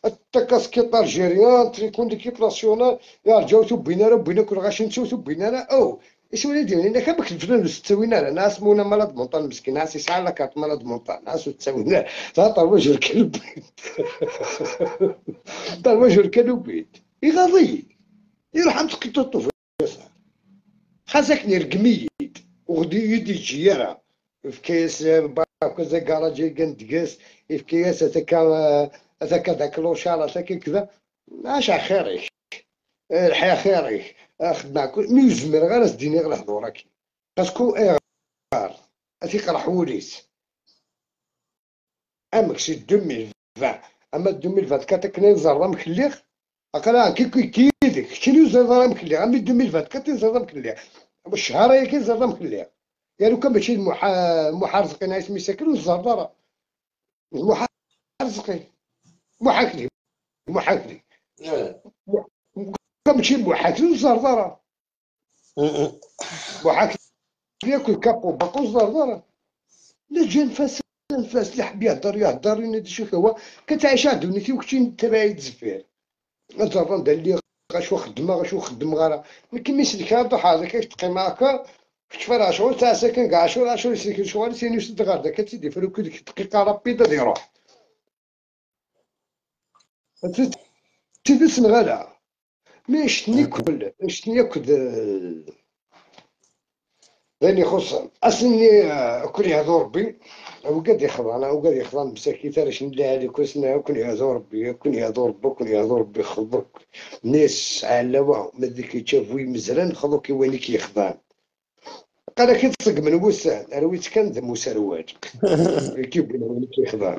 [SPEAKER 2] التكاسكيط algérienne tricot l'équipe nationale يا رجاو تبينا راه بينا كل غاشي نتسو تبينا راه او اش ولي ديالي انا كان كنت تسوينا راه ناس مونا malade mental مسكين ناس يسعى la carte malade mental ناس تسوينا طار وجه الكلب طار وجه الكلب يغضي يرحم تقيتو في خاصك نرقميت وغدي يدي جيرة في كيس باكو كاراجي كندقس في كيس هذاك ذاك لوشار هذاك كذا اش خيرك الحياة خيرك خدمة كل مي يزمر غير ديني غير هضورك باسكو ايغار اثيق وليس امك سي 2020 اما 2024 كنين زرا مخليخ اقلا كي كي كيدك كي زرا مخليخ اما 2024 زرا مخليخ الشهر هي كي زرا مخليخ يا لو كان ماشي المحارزقين عايش مساكن والزردره المحارزقين محاكلي محاكلي ماشي محاكلي والزردره محاكلي ياكل كابو باكو الزردره لا جا نفاس نفاس اللي حب يهضر يهضر ينادي شي هو كتعيش دونيتي وكتي تبعي تزفير الزردره دار لي غاشو خدمة غاشو خدم غير ما كيميش لك هذا كتبقى معاك كتفرع عشرة تاع ساكن كاع 10 10 يسكن شغل سيني يسد غير كتسيدي فلو ديك الدقيقة رابيده يروح سيدي سنغالا مي شتني كل شتني كد ذاني خص اصني كل يهضر ربي وقد يخضع وقد يخضع مساكين تاع شنو اللي عليك كل سنة كل يهضر ربي كل يهضر ربي كل يهضر ربي خضك ناس علاوه ما ذيك يتشافوا مزران خضوك وين كيخضع قال كي تصق من وسان رويت كان ذا مسروات كيبغي وين كيخضع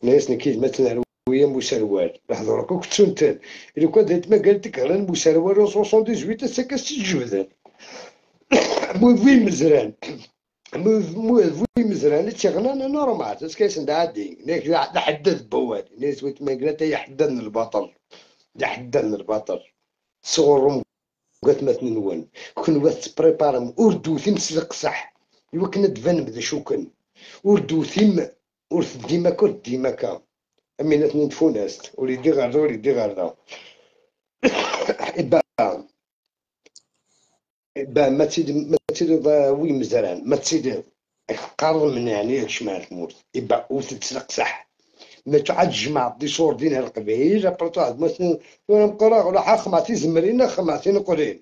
[SPEAKER 2] ناس كي مثلا روية مسروات لحظة راك كنت لو كان ما قالت لك غير مسروال 78 ساكا تجبدان موفي مزران موفي مزران تيغنان نورمال تسكيس عادي لا حدد بواد ناس ويت ما قالت يحددن البطل يحددن البطل صورهم قالت ما تنون كن وات بريبارم اردو ثم سلق صح ايوا كنا تفن بدا شوكن اردو ثم ورث ديما كل ديما كا امينات نتفوناست وليدي غاردا وليدي غاردا إبا إبا ما تسيد ما تسيد وي مزران ما تسيد قرر من يعني شمال الموت إبا وتتسلق صح ما تعاد جمع دي صور دين القبيل برتو عاد مثلا مقرا ولا حا خمعتي زمرين خمعتي نقولين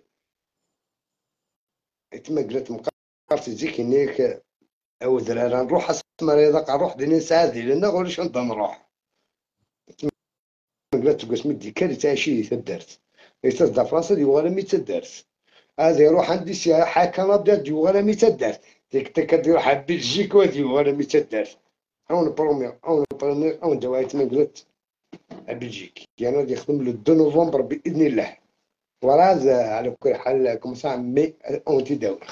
[SPEAKER 2] تما قلت مقارتي زيك انيك او درارة نروح اسمر يضاق نروح ديني ساعة لنا غير شنو نروح تما قلت تقول مدي كاري تاع شي تدارت يتصدى فرنسا دي مي تدارت هذا يروح عندي سياحة كندا دي ولا مي تدارت ديك تكدير يروح بلجيك ودي ولا مي تدارت اون بروميير اون بروميير اون دوايت ما قلت بلجيك يعني غادي يخدم le 2 نوفمبر باذن الله وراز على كل حال comme ça mais اون تيداور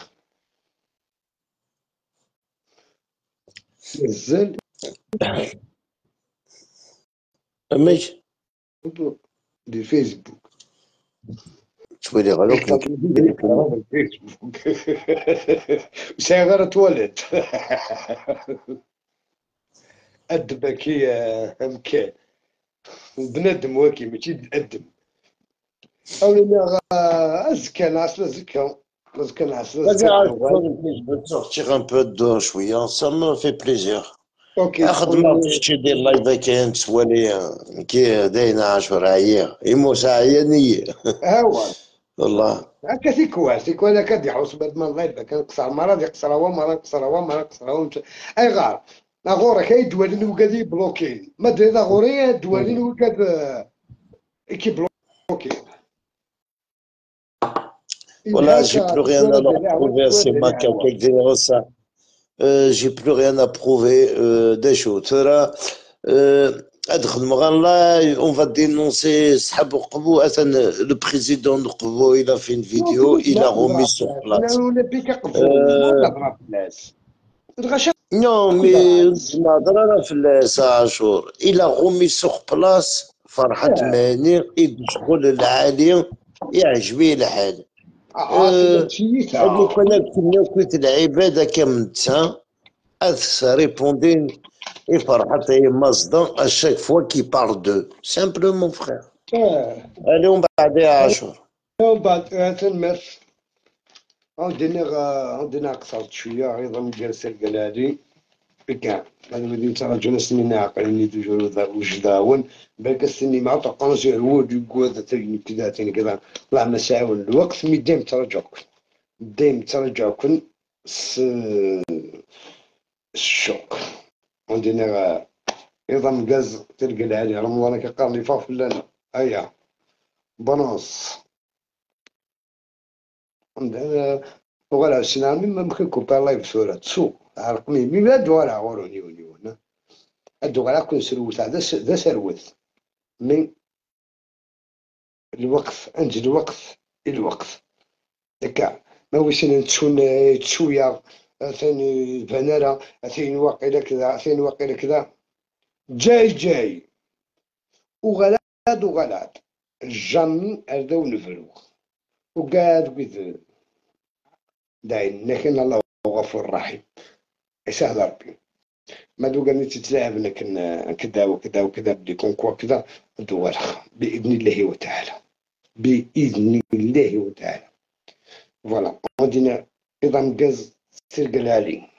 [SPEAKER 2] مازال
[SPEAKER 1] ماشي
[SPEAKER 2] ديال فيسبوك
[SPEAKER 1] تولي غير
[SPEAKER 2] فيسبوك سي غير تواليت أدبك يا مكان بنادم واكي ماشي تأدب أو أزكى نعسل زكا زكا نعسل
[SPEAKER 1] زكا sortir un peu de شوية ça me fait plaisir.
[SPEAKER 2] اوكي
[SPEAKER 1] اخذ ما شي دير لايف كاين تسوالي كي داينا عاشور عيا يموس عياني
[SPEAKER 2] هاو
[SPEAKER 1] والله
[SPEAKER 2] هكا سيكوا سيكوا لا كاد يحوس بعد ما اللايف كان قصر مرة يقصر هو مرة يقصر هو مرة يقصر هو اي غار غورا كاين دوالين وكاد بلوكين ما دري غوري دوالين وكاد كي بلوكي
[SPEAKER 1] Voilà, j'ai plus rien à leur prouver à ces macaques qui ça. J'ai plus rien à prouver des choses. On va dénoncer le président de Qbo, il a fait une vidéo, il a remis sur place. Non, mais il a remis sur place Farhat Mani et يدخل العالي يعجبيه الحال. هذوك كنا كنت العبادة كمتها répondait et Farhat et Mazda à chaque fois qu'il parle d'eux. Simplement, frère. Allez, on va aller à Achour.
[SPEAKER 2] ومن بعد تنمر عندنا قصرت شوية أيضا جالسة القلالي كاع هذا ودي نتراجع سنين عاقلين توجور وجداون بالك السني مع طقنس هو يقول تاني كذا تاني كذا الله ما ساعون الوقت مي دايم ترجعكم دايم ترجعكم الشوق عندنا ايضا غاز تلقى العالي رمضان كيقارني فاف لنا هيا بونص عندنا وغالا السنة مما ممكن كوبا لايف سورة تسوق عرقني مي دوارا غوروني وني الدوغرا كون سروت هذا ذا سروت من الوقف عند الوقف الوقف دكا ما واش نتشون تشويا ثاني فنارة ثاني واقيلا كذا ثاني واقيلا كذا جاي جاي وغلاد وغلاد جامي أردو نفروخ وقاد قد داين لكن الله غفور رحيم يسهل ربي ما دوكا نتي تلعب لكن كذا وكذا وكذا بدي كونكوا كذا دوار باذن الله وتعالى باذن الله وتعالى فوالا عندنا نظام غاز سير قالي.